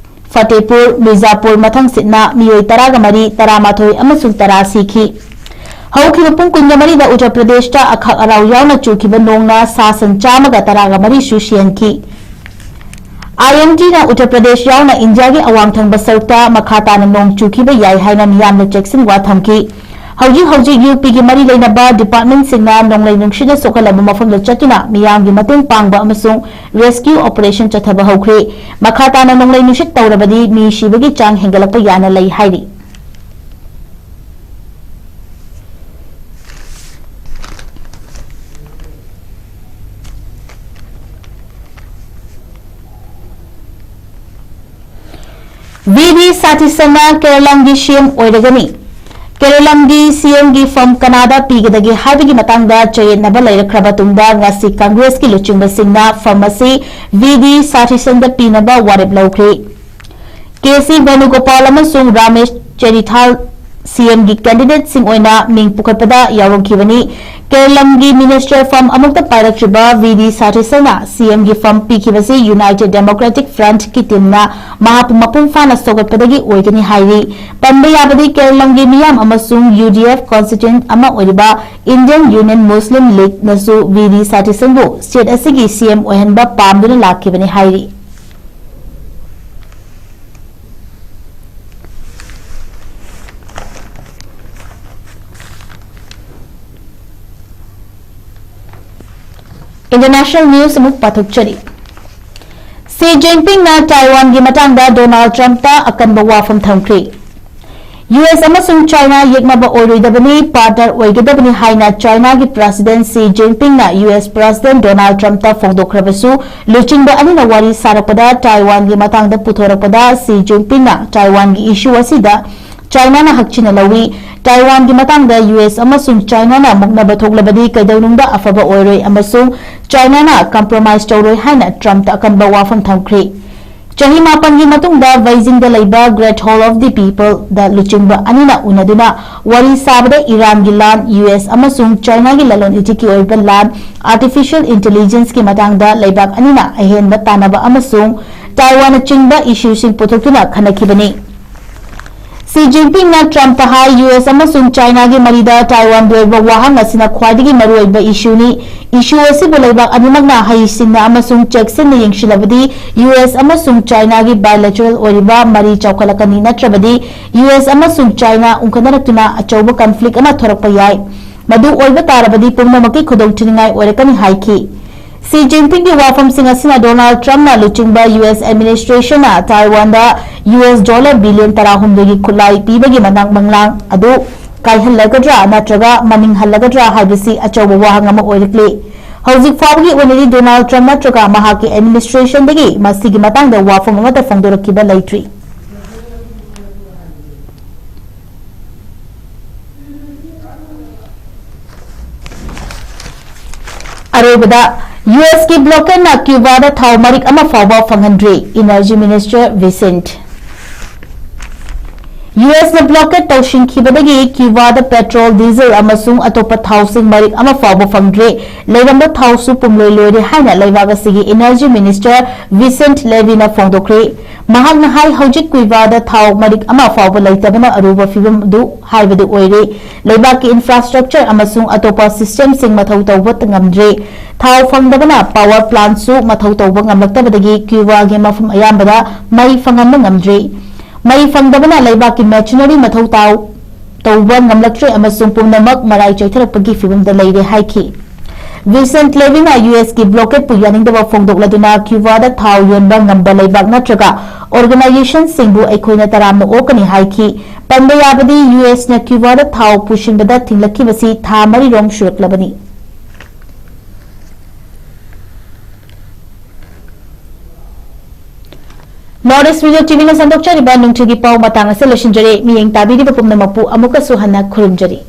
ꯐꯇꯦꯄꯨꯔ, ꯃꯤꯔꯖꯥꯄꯨꯔ ꯃꯊꯪꯁꯤꯠꯅ ꯃꯤꯑꯣꯏ ꯇꯔꯥꯒ ꯃꯔꯤ, ꯇꯔꯥꯃꯥꯊꯣꯏ ꯑꯃꯁꯨꯡ ꯇꯔꯥ ꯁꯤꯈꯤ꯫ ꯍꯧꯈꯤꯕ ꯄꯨꯡ ꯀꯨꯟꯒ ꯃꯔꯤꯗ ꯎꯠꯇꯔ ꯄ꯭ꯔꯗꯦꯁꯇ ꯑꯈꯛ ꯑꯔꯥꯎ ꯌꯥꯎꯅ ꯆꯨꯈꯤꯕ ꯅꯣꯡꯅ ꯁꯥ ꯁꯟ ꯆꯥꯝꯃꯒ ꯇꯔꯥꯒ ꯃꯔꯤꯁꯨ ꯁꯤꯍꯟꯈꯤ꯫ ꯑꯥꯏ ꯑꯦꯝ ꯗꯤꯅ ꯎꯠꯇꯔ ꯄ꯭ꯔꯗꯦꯁ ꯌꯥꯎꯅ ꯏꯟꯗꯤꯌꯥꯒꯤ ꯑꯋꯥꯡ ꯊꯪꯕ ꯁꯔꯨꯛꯇ ꯃꯈꯥ ꯇꯥꯅ ꯅꯣꯡ ꯆꯨꯈꯤꯕ ꯌꯥꯏ ꯍꯥꯏꯅ ꯃꯤꯌꯥꯝꯗ ꯆꯦꯛꯁꯤꯟꯋꯥ ꯊꯝꯈꯤ꯫ ꯍꯧꯖꯤꯛ ꯍꯧꯖꯤꯛ ꯌꯨ ꯄꯤꯒꯤ ꯃꯔꯤ ꯂꯩꯅꯕ ꯗꯤꯄꯥꯔꯠꯃꯦꯟꯠꯁꯤꯡꯅ ꯅꯣꯡꯂꯩ ꯅꯨꯡꯁꯤꯠꯅ ꯁꯣꯛꯍꯜꯂꯕ ꯃꯐꯝꯗ ꯆꯠꯇꯨꯅ ꯃꯤꯌꯥꯝꯒꯤ ꯃꯇꯦꯡ ꯄꯥꯡꯕ ꯑꯃꯁꯨꯡ ꯔꯦꯁꯀ꯭ꯌꯨ ꯑꯣꯄꯔꯦꯁꯟ ꯆꯠꯊꯕ ꯍꯧꯈ꯭ꯔꯦ꯫ ꯃꯈꯥ ꯇꯥꯅ ꯅꯣꯡꯂꯩ ꯅꯨꯡꯁꯤꯠ ꯇꯧꯔꯕꯗꯤ ꯃꯤ ꯁꯤꯕꯒꯤ ꯆꯥꯡ ꯍꯦꯟꯒꯠꯂꯛꯄ ꯌꯥꯅ ꯂꯩ ꯍꯥꯏꯔꯤ꯫ ꯚꯤ ꯗꯤ ꯁꯥꯊꯤꯁꯟꯅ ꯀꯦꯔꯂꯝꯒꯤ ꯁꯤ ꯑꯦꯝ ꯑꯣꯏꯔꯒꯅꯤ꯫ ꯀꯦꯔꯂꯝꯒꯤ ꯁꯤ ꯑꯦꯝꯒꯤ ꯐꯝ ꯀꯅꯥꯗ ꯄꯤꯒꯗꯒꯦ ꯍꯥꯏꯕꯒꯤ ꯃꯇꯥꯡꯗ ꯆꯌꯦꯠꯅꯕ ꯂꯩꯔꯛꯈ꯭ꯔꯕ ꯇꯨꯡꯗ ꯉꯁꯤ ꯀꯪꯒ꯭ꯔꯦꯁꯀꯤ ꯂꯨꯆꯤꯡꯕꯁꯤꯡꯅ ꯐꯝ ꯑꯁꯤ ꯚꯤ ꯗꯤ ꯁꯥꯊꯤꯁꯟꯗ ꯄꯤꯅꯕ ꯋꯥꯔꯦꯞ ꯂꯧꯈ꯭ꯔꯦ꯫ ꯀꯦ ꯁꯤ ꯚꯦꯅꯨꯒꯣꯄꯥꯜ ꯑꯃꯁꯨꯡ ꯔꯥꯃꯦꯁ ꯆꯦꯔꯤꯊꯥꯜ ꯁꯤ ꯑꯦꯝꯒꯤ ꯀꯦꯟꯗꯤꯗꯦꯠꯁꯤꯡ ꯑꯣꯏꯅ ꯃꯤꯡ ꯄꯨꯈꯠꯄꯗ ꯌꯥꯎꯔꯝꯈꯤꯕꯅꯤ꯫ ꯀꯦꯔꯂꯝꯒꯤ ꯃꯤꯅꯤꯁꯇꯔ ꯐꯝ ꯑꯃꯨꯛꯇ ꯄꯥꯏꯔꯛꯇ꯭ꯔꯤꯕ ꯚꯤ ꯗꯤ ꯁꯥꯊꯤꯁꯟꯅ ꯁꯤ ꯑꯦꯝꯒꯤ ꯐꯝ ꯄꯤꯈꯤꯕꯁꯤ ꯌꯨꯅꯥꯏꯇꯦꯗ ꯗꯦꯃꯣꯀ꯭ꯔꯦꯇꯤꯛ ꯐ꯭ꯔꯟꯠꯀꯤ ꯇꯤꯝꯅ ꯃꯍꯥꯛꯄꯨ ꯃꯄꯨꯡ ꯐꯥꯅ ꯁꯧꯒꯠꯄꯗꯒꯤ ꯑꯣꯏꯒꯅꯤ ꯍꯥꯏꯔꯤ꯫ ꯄꯟꯕ ꯌꯥꯕꯗꯤ ꯀꯦꯔꯂꯝꯒꯤ ꯃꯤꯌꯥꯝ ꯑꯃꯁꯨꯡ ꯌꯨ ꯗꯤ ꯑꯦꯐ ꯀꯣꯟꯁꯇꯤꯇ꯭ꯌꯨꯌꯦꯟꯠ ꯑꯃ ꯑꯣꯏꯔꯤꯕ ꯏꯟꯗꯤꯌꯟ ꯌꯨꯅꯤꯌꯟ ꯃꯨꯁꯂꯤꯝ ꯂꯤꯒꯅꯁꯨ ꯚꯤ ꯗꯤ ꯁꯥꯊꯤꯁꯟꯕꯨ ꯁ꯭ꯇꯦꯠ ꯑꯁꯤꯒꯤ ꯁꯤ ꯑꯦꯝ ꯑꯣꯏꯍꯟꯕ ꯄꯥꯝꯗꯨꯅ ꯂꯥꯛꯈꯤꯕꯅꯤ ꯍꯥꯏꯔꯤ꯫ ꯏꯟꯇꯔꯅꯦꯁꯅꯦꯜ ꯅ꯭ꯌꯨꯁ ꯑꯃꯨꯛ ꯄꯥꯊꯣꯛꯆꯔꯤ꯫ ꯁꯤ ꯖꯤꯟꯄꯤꯡꯅ ꯇꯥꯏꯋꯥꯟꯒꯤ ꯃꯇꯥꯡꯗ ꯗꯣꯅꯥꯜꯗ ꯇ꯭ꯔꯝꯞꯇ ꯑꯀꯟꯕ ꯋꯥꯐꯝ ꯊꯝꯈ꯭ꯔꯦ꯫ ꯌꯨ ꯑꯦꯁ ꯑꯃꯁꯨꯡ ꯆꯥꯏꯅꯥ ꯌꯦꯛꯅꯕ ꯑꯣꯏꯔꯣꯏꯗꯕꯅꯤ, ꯄꯥꯔꯠꯅꯔ ꯑꯣꯏꯒꯗꯕꯅꯤ ꯍꯥꯏꯅ ꯆꯥꯏꯅꯥꯒꯤ ꯄ꯭ꯔꯁꯤꯗꯦꯟꯠ ꯁꯤ ꯖꯤꯟꯄꯤꯡꯅ ꯌꯨ ꯑꯦꯁ ꯄ꯭ꯔꯁꯤꯗꯦꯟꯠ ꯗꯣꯅꯥꯜꯗ ꯇ꯭ꯔꯝꯞꯇ ꯐꯣꯡꯗꯣꯛꯈ꯭ꯔꯕꯁꯨ, ꯂꯨꯆꯤꯡꯕ ꯑꯅꯤꯅ ꯋꯥꯔꯤ ꯁꯥꯔꯛꯄꯗ ꯇꯥꯏꯋꯥꯟꯒꯤ ꯃꯇꯥꯡꯗ ꯄꯨꯊꯣꯔꯛꯄꯗ ꯁꯤ ꯖꯤꯟꯄꯤꯡꯅ ꯇꯥꯏꯋꯥꯟꯒꯤ ꯏꯁꯨ ꯑꯁꯤꯗ ꯆꯥꯏꯅꯥꯅ ꯍꯛꯆꯤꯟꯅ ꯂꯧꯏ꯫ ꯇꯥꯏꯋꯥꯟꯒꯤ ꯃꯇꯥꯡꯗ ꯌꯨ ꯑꯦꯁ ꯑꯃꯁꯨꯡ ꯆꯥꯏꯅꯥꯅ ꯃꯨꯛꯅꯕ ꯊꯣꯛꯂꯕꯗꯤ ꯀꯩꯗꯧꯅꯨꯡꯗ ꯑꯐꯕ ꯑꯣꯏꯔꯣꯏ ꯑꯃꯁꯨꯡ ꯆꯥꯏꯅꯥꯅ compromise ꯇꯧꯔꯣꯏ ꯍꯥꯏꯅ ꯇ꯭ꯔꯝꯞꯇ ꯑꯀꯟꯕ ꯋꯥꯐꯝ ꯊꯝꯈ꯭ꯔꯤ꯫ ꯆꯍꯤ ꯃꯥꯄꯟꯒꯤ ꯃꯇꯨꯡꯗ ꯕꯩꯖꯤꯡꯗ ꯂꯩꯕ Great Hall of the People ꯗ ꯂꯨꯆꯤꯡꯕ ꯑꯅꯤꯅ ꯎꯅꯗꯨꯅ ꯋꯥꯔꯤ ꯁꯥꯕꯗ ꯏꯔꯥꯟꯒꯤ ꯂꯥꯟ, ꯌꯨ ꯑꯦꯁ ꯑꯃꯁꯨꯡ ꯆꯥꯏꯅꯥꯒꯤ ꯂꯂꯣꯟ ꯏꯇꯤꯛꯀꯤ ꯑꯣꯏꯕ ꯂꯥꯟ, artificial intelligence ꯀꯤ ꯃꯇꯥꯡꯗ ꯂꯩꯕꯥꯛ ꯑꯅꯤꯅ ꯑꯍꯦꯟꯕ ꯇꯥꯟꯅꯕ ꯑꯃꯁꯨꯡ ꯇꯥꯏꯋꯥꯟꯅꯆꯤꯡꯕ issue ꯁꯤꯡ ꯄꯨꯊꯣꯛꯇꯨꯅ ꯈꯟꯅꯈꯤꯕꯅꯤ꯫ ꯁꯤ ꯖꯤꯟꯄꯤꯡꯅ ꯇ꯭ꯔꯝꯞꯇ ꯍꯥꯏ, ꯌꯨ ꯑꯦꯁ ꯑꯃꯁꯨꯡ ꯆꯥꯏꯅꯥꯒꯤ ꯃꯔꯤꯗ ꯇꯥꯏꯋꯥꯟꯒꯤ ꯑꯣꯏꯕ ꯋꯥꯍꯪ ꯑꯁꯤꯅ ꯈ꯭ꯋꯥꯏꯗꯒꯤ ꯃꯔꯨꯑꯣꯏꯕ issue ꯅꯤ꯫ Issue ꯑꯁꯤꯕꯨ ꯂꯩꯕꯥꯛ ꯑꯅꯤꯃꯛꯅ ꯍꯩꯁꯤꯡꯅ ꯑꯃꯁꯨꯡ ꯆꯦꯛꯁꯤꯟꯅ ꯌꯦꯡꯁꯤꯜꯂꯕꯗꯤ ꯌꯨ ꯑꯦꯁ ꯑꯃꯁꯨꯡ ꯆꯥꯏꯅꯥꯒꯤ bilateral ꯑꯣꯏꯔꯤꯕ ꯃꯔꯤ ꯆꯥꯎꯈꯠꯂꯛꯀꯅꯤ, ꯅꯠꯇ꯭ꯔꯕꯗꯤ ꯌꯨ ꯑꯦꯁ ꯑꯃꯁꯨꯡ ꯆꯥꯏꯅꯥ ꯎꯪꯈꯠꯅꯔꯛꯇꯨꯅ ꯑꯆꯧꯕ conflict ꯑꯃ ꯊꯣꯔꯛꯄ ꯌꯥꯏ꯫ ꯃꯗꯨ ꯑꯣꯏꯕ ꯇꯥꯔꯕꯗꯤ ꯄꯨꯝꯅꯃꯛꯀꯤ ꯈꯨꯗꯣꯡꯊꯤꯅꯤꯡꯉꯥꯏ ꯑꯣꯏꯔꯛꯀꯅꯤ ꯍꯥꯏꯈꯤ꯫ ꯁꯤ ꯖꯤꯟꯄꯤꯡꯒꯤ ꯋꯥꯐꯝꯁꯤꯡ ꯑꯁꯤꯅ ꯗꯣꯅꯥꯜꯗ ꯇ꯭ꯔꯝꯞꯅ ꯂꯨꯆꯤꯡꯕ ꯌꯨ ꯑꯦꯁ administration ꯅ ꯇꯥꯏꯋꯥꯟꯗ ꯌꯨ ꯑꯦꯁ dollar billion ꯇꯔꯥꯍꯨꯝꯗꯣꯏꯒꯤ ꯈꯨꯠꯂꯥꯏ ꯄꯤꯕꯒꯤ ꯃꯇꯥꯡ ꯃꯪꯂꯥꯡ ꯑꯗꯨ ꯀꯥꯏꯍꯜꯂꯒꯗ꯭ꯔꯥ ꯅꯠꯇ꯭ꯔꯒ ꯃꯅꯤꯡ ꯍꯜꯂꯒꯗ꯭ꯔꯥ ꯍꯥꯏꯕꯁꯤ ꯑꯆꯧꯕ ꯋꯥꯍꯪ ꯑꯃ ꯑꯣꯏꯔꯛꯂꯤ꯫ ꯍꯧꯖꯤꯛ ꯐꯥꯎꯕꯒꯤ ꯑꯣꯏꯅꯗꯤ ꯗꯣꯅꯥꯜꯗ ꯇ꯭ꯔꯝꯞ ꯅꯠꯇ꯭ꯔꯒ ꯃꯍꯥꯛꯀꯤ administration ꯗꯒꯤ ꯃꯁꯤꯒꯤ ꯃꯇꯥꯡꯗ ꯋꯥꯐꯝ ꯑꯃꯠꯇ ꯐꯣꯡꯗꯣꯔꯛꯈꯤꯕ ꯂꯩꯇ꯭ꯔꯤ꯫ ꯑꯔꯣꯏꯕꯗ, ꯌꯨ ꯑꯦꯁ ꯀꯤ blockade ꯅ ꯀ꯭ꯌꯨꯕꯥꯗ ꯊꯥꯎ ꯃꯔꯤꯛ ꯑꯃ ꯐꯥꯎꯕ ꯐꯪꯍꯟꯗ꯭ꯔꯤ, Energy Minister Vicent꯫ U S ꯅ blockade ꯇꯧꯁꯤꯟꯈꯤꯕꯗꯒꯤ ꯀ꯭ꯌꯨꯕꯥꯗ petrol, diesel ꯑꯃꯁꯨꯡ ꯑꯇꯣꯞꯄ ꯊꯥꯎꯁꯤꯡ ꯃꯔꯤꯛ ꯑꯃ ꯐꯥꯎꯕ ꯐꯪꯗ꯭ꯔꯦ꯫ ꯂꯩꯔꯝꯕ ꯊꯥꯎꯁꯨ ꯄꯨꯝꯂꯣꯏ ꯂꯣꯏꯔꯦ ꯍꯥꯏꯅ ꯂꯩꯕꯥꯛ ꯑꯁꯤꯒꯤ Energy Minister Vicent Levy ꯅ ꯐꯣꯡꯗꯣꯛꯈ꯭ꯔꯦ꯫ ꯃꯍꯥꯛꯅ ꯍꯥꯏ, ꯍꯧꯖꯤꯛ ꯀ꯭ꯌꯨꯕꯥꯗ ꯊꯥꯎ ꯃꯔꯤꯛ ꯑꯃ ꯐꯥꯎꯕ ꯂꯩꯇꯕꯅ ꯑꯔꯨꯕ ꯐꯤꯚꯝ ꯑꯗꯨ ꯍꯥꯏꯕꯗꯨ ꯑꯣꯏꯔꯦ꯫ ꯂꯩꯕꯥꯛꯀꯤ infrastructure ꯑꯃꯁꯨꯡ ꯑꯇꯣꯞꯄ system ꯁꯤꯡ ꯃꯊꯧ ꯇꯧꯕ ꯉꯝꯗ꯭ꯔꯦ꯫ ꯊꯥꯎ ꯐꯪꯗꯕꯅ power plant ꯁꯨ ꯃꯊꯧ ꯇꯧꯕ ꯉꯝꯂꯛꯇꯕꯗꯒꯤ ꯀ꯭ꯌꯨꯕꯥꯒꯤ ꯃꯐꯝ ꯑꯌꯥꯝꯕꯗ ꯃꯩ ꯐꯪꯍꯟꯕ ꯉꯝꯗ꯭ꯔꯦ꯫ ꯃꯩ ꯐꯪꯗꯕꯅ ꯂꯩꯕꯥꯛꯀꯤ machinery ꯃꯊꯧ ꯇꯥꯎ-, ꯇꯧꯕ ꯉꯝꯂꯛꯇ꯭ꯔꯦ ꯑꯃꯁꯨꯡ ꯄꯨꯝꯅꯃꯛ ꯃꯔꯥꯏ ꯆꯩꯊꯔꯛꯄꯒꯤ ꯐꯤꯚꯝꯗ ꯂꯩꯔꯦ ꯍꯥꯏꯈꯤ꯫ Vicent Levy ꯅ ꯌꯨ ꯑꯦꯁ ꯀꯤ blockade ꯄꯨ ꯌꯥꯅꯤꯡꯗꯕ ꯐꯣꯡꯗꯣꯛꯂꯗꯨꯅ ꯀ꯭ꯌꯨꯕꯥꯗ ꯊꯥꯎ ꯌꯣꯟꯕ ꯉꯝꯕ ꯂꯩꯕꯥꯛ ꯅꯠꯇ꯭ꯔꯒ organization ꯁꯤꯡꯕꯨ ꯑꯩꯈꯣꯏꯅ ꯇꯔꯥꯝꯅ ꯑꯣꯛꯀꯅꯤ ꯍꯥꯏꯈꯤ꯫ ꯄꯟꯕ ꯌꯥꯕꯗꯤ, ꯌꯨ ꯑꯦꯁ ꯅ ꯀ꯭ꯌꯨꯕꯥꯗ ꯊꯥꯎ ꯄꯨꯁꯤꯟꯕꯗ ꯊꯤꯡꯂꯛꯈꯤꯕꯁꯤ ꯊꯥ ꯃꯔꯤꯔꯣꯝ ꯁꯨꯔꯛꯂꯕꯅꯤ꯫ North East Region T V-ꯅ ꯁꯟꯗꯣꯛꯆꯔꯤꯕ ꯅꯨꯡꯊꯤꯜꯒꯤ ꯄꯥꯎ ꯃꯇꯥꯡ ꯑꯁꯤꯗ ꯂꯣꯏꯁꯤꯟꯖꯔꯦ꯫ ꯃꯤꯠꯌꯦꯡ ꯇꯥꯕꯤꯔꯤꯕ ꯄꯨꯝꯅꯃꯛꯄꯨ ꯑꯃꯨꯛꯀꯁꯨ ꯍꯟꯅ ꯈꯨꯔꯨꯝꯖꯔꯤ꯫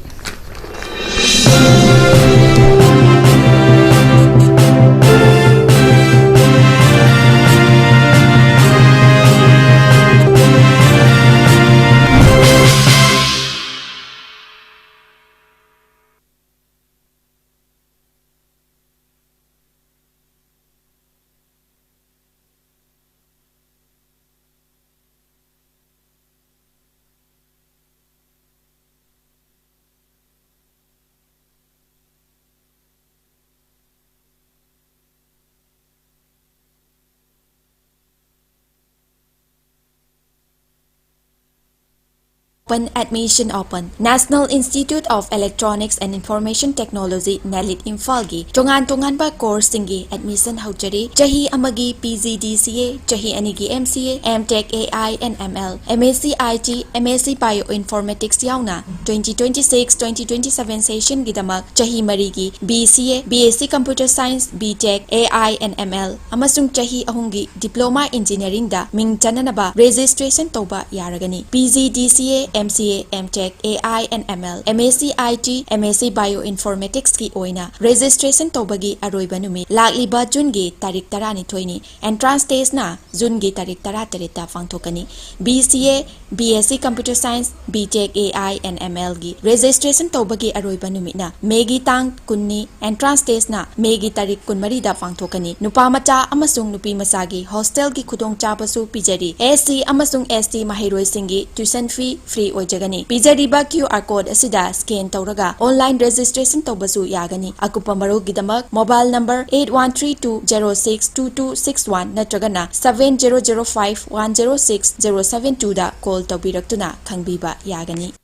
Open admission open. National Institute of Electronics and Information Technology, NELIT, ꯏꯝꯐꯥꯜꯒꯤ ꯇꯣꯉꯥꯟ ꯇꯣꯉꯥꯟꯕ course-ꯁꯤꯡꯒꯤ admission ꯍꯧꯖꯔꯤ꯫ ꯆꯍꯤ ꯑꯃꯒꯤ P G D C A, ꯆꯍꯤ ꯑꯅꯤꯒꯤ M C A, M Tech A I and M L, M S C I T, M S C Bioinformatics ꯌꯥꯎꯅ twenty twenty-six, twenty twenty-seven session-ꯒꯤꯗꯃꯛ ꯆꯍꯤ ꯃꯔꯤꯒꯤ B C A, B S C Computer Science, B Tech, A I and M L, ꯑꯃꯁꯨꯡ ꯆꯍꯤ ꯑꯍꯨꯝꯒꯤ Diploma Engineering-ꯗ ꯃꯤꯡ ꯆꯟꯅꯅꯕ registration ꯇꯧꯕ ꯌꯥꯔꯒꯅꯤ꯫ P G D C A, M C A, M Tech, A I and M L, M S C I T, M S C Bioinformatics-ꯀꯤ ꯑꯣꯏꯅ registration ꯇꯧꯕꯒꯤ ꯑꯔꯣꯏꯕ ꯅꯨꯃꯤꯠ ꯂꯥꯛꯂꯤꯕ June-ꯒꯤ ꯇꯥꯔꯤꯛ ꯇꯔꯥꯅꯤꯊꯣꯏꯅꯤ꯫ Entrance test-ꯅ June-ꯒꯤ ꯇꯥꯔꯤꯛ ꯇꯔꯥꯇꯔꯦꯠꯇ ꯄꯥꯡꯊꯣꯛꯀꯅꯤ꯫ B C A, B S C Computer Science, B Tech A I and M L-ꯒꯤ registration ꯇꯧꯕꯒꯤ ꯑꯔꯣꯏꯕ ꯅꯨꯃꯤꯠꯅ May-ꯒꯤ ꯇꯥꯡ ꯀꯨꯟꯅꯤ, entrance test-ꯅ May-ꯒꯤ ꯇꯥꯔꯤꯛ ꯀꯨꯟꯃꯔꯤꯗ ꯄꯥꯡꯊꯣꯛꯀꯅꯤ꯫ ꯅꯨꯄꯥ ꯃꯆꯥ ꯑꯃꯁꯨꯡ ꯅꯨꯄꯤ ꯃꯆꯥꯒꯤ hostel-ꯒꯤ ꯈꯨꯗꯣꯡꯆꯥꯕꯁꯨ ꯄꯤꯖꯔꯤ꯫ S C ꯑꯃꯁꯨꯡ S T ꯃꯍꯩꯔꯣꯏꯁꯤꯡꯒꯤ tuition fee free ꯑꯣꯏꯖꯒꯅꯤ꯫ ꯄꯤꯖꯔꯤꯕ Q R code ꯑꯁꯤꯗ scan ꯇꯧꯔꯒ online registration ꯇꯧꯕꯁꯨ ꯌꯥꯒꯅꯤ꯫ ꯑꯀꯨꯞꯄ ꯃꯔꯣꯜꯒꯤꯗꯃꯛ mobile number eight one three two zero six two two six one ꯅꯠꯇ꯭ꯔꯒꯅ seven zero zero five one zero six zero seven two-ꯗ call ꯇꯧꯕꯤꯔꯛꯇꯨꯅ ꯈꯪꯕꯤꯕ ꯌꯥꯒꯅꯤ꯫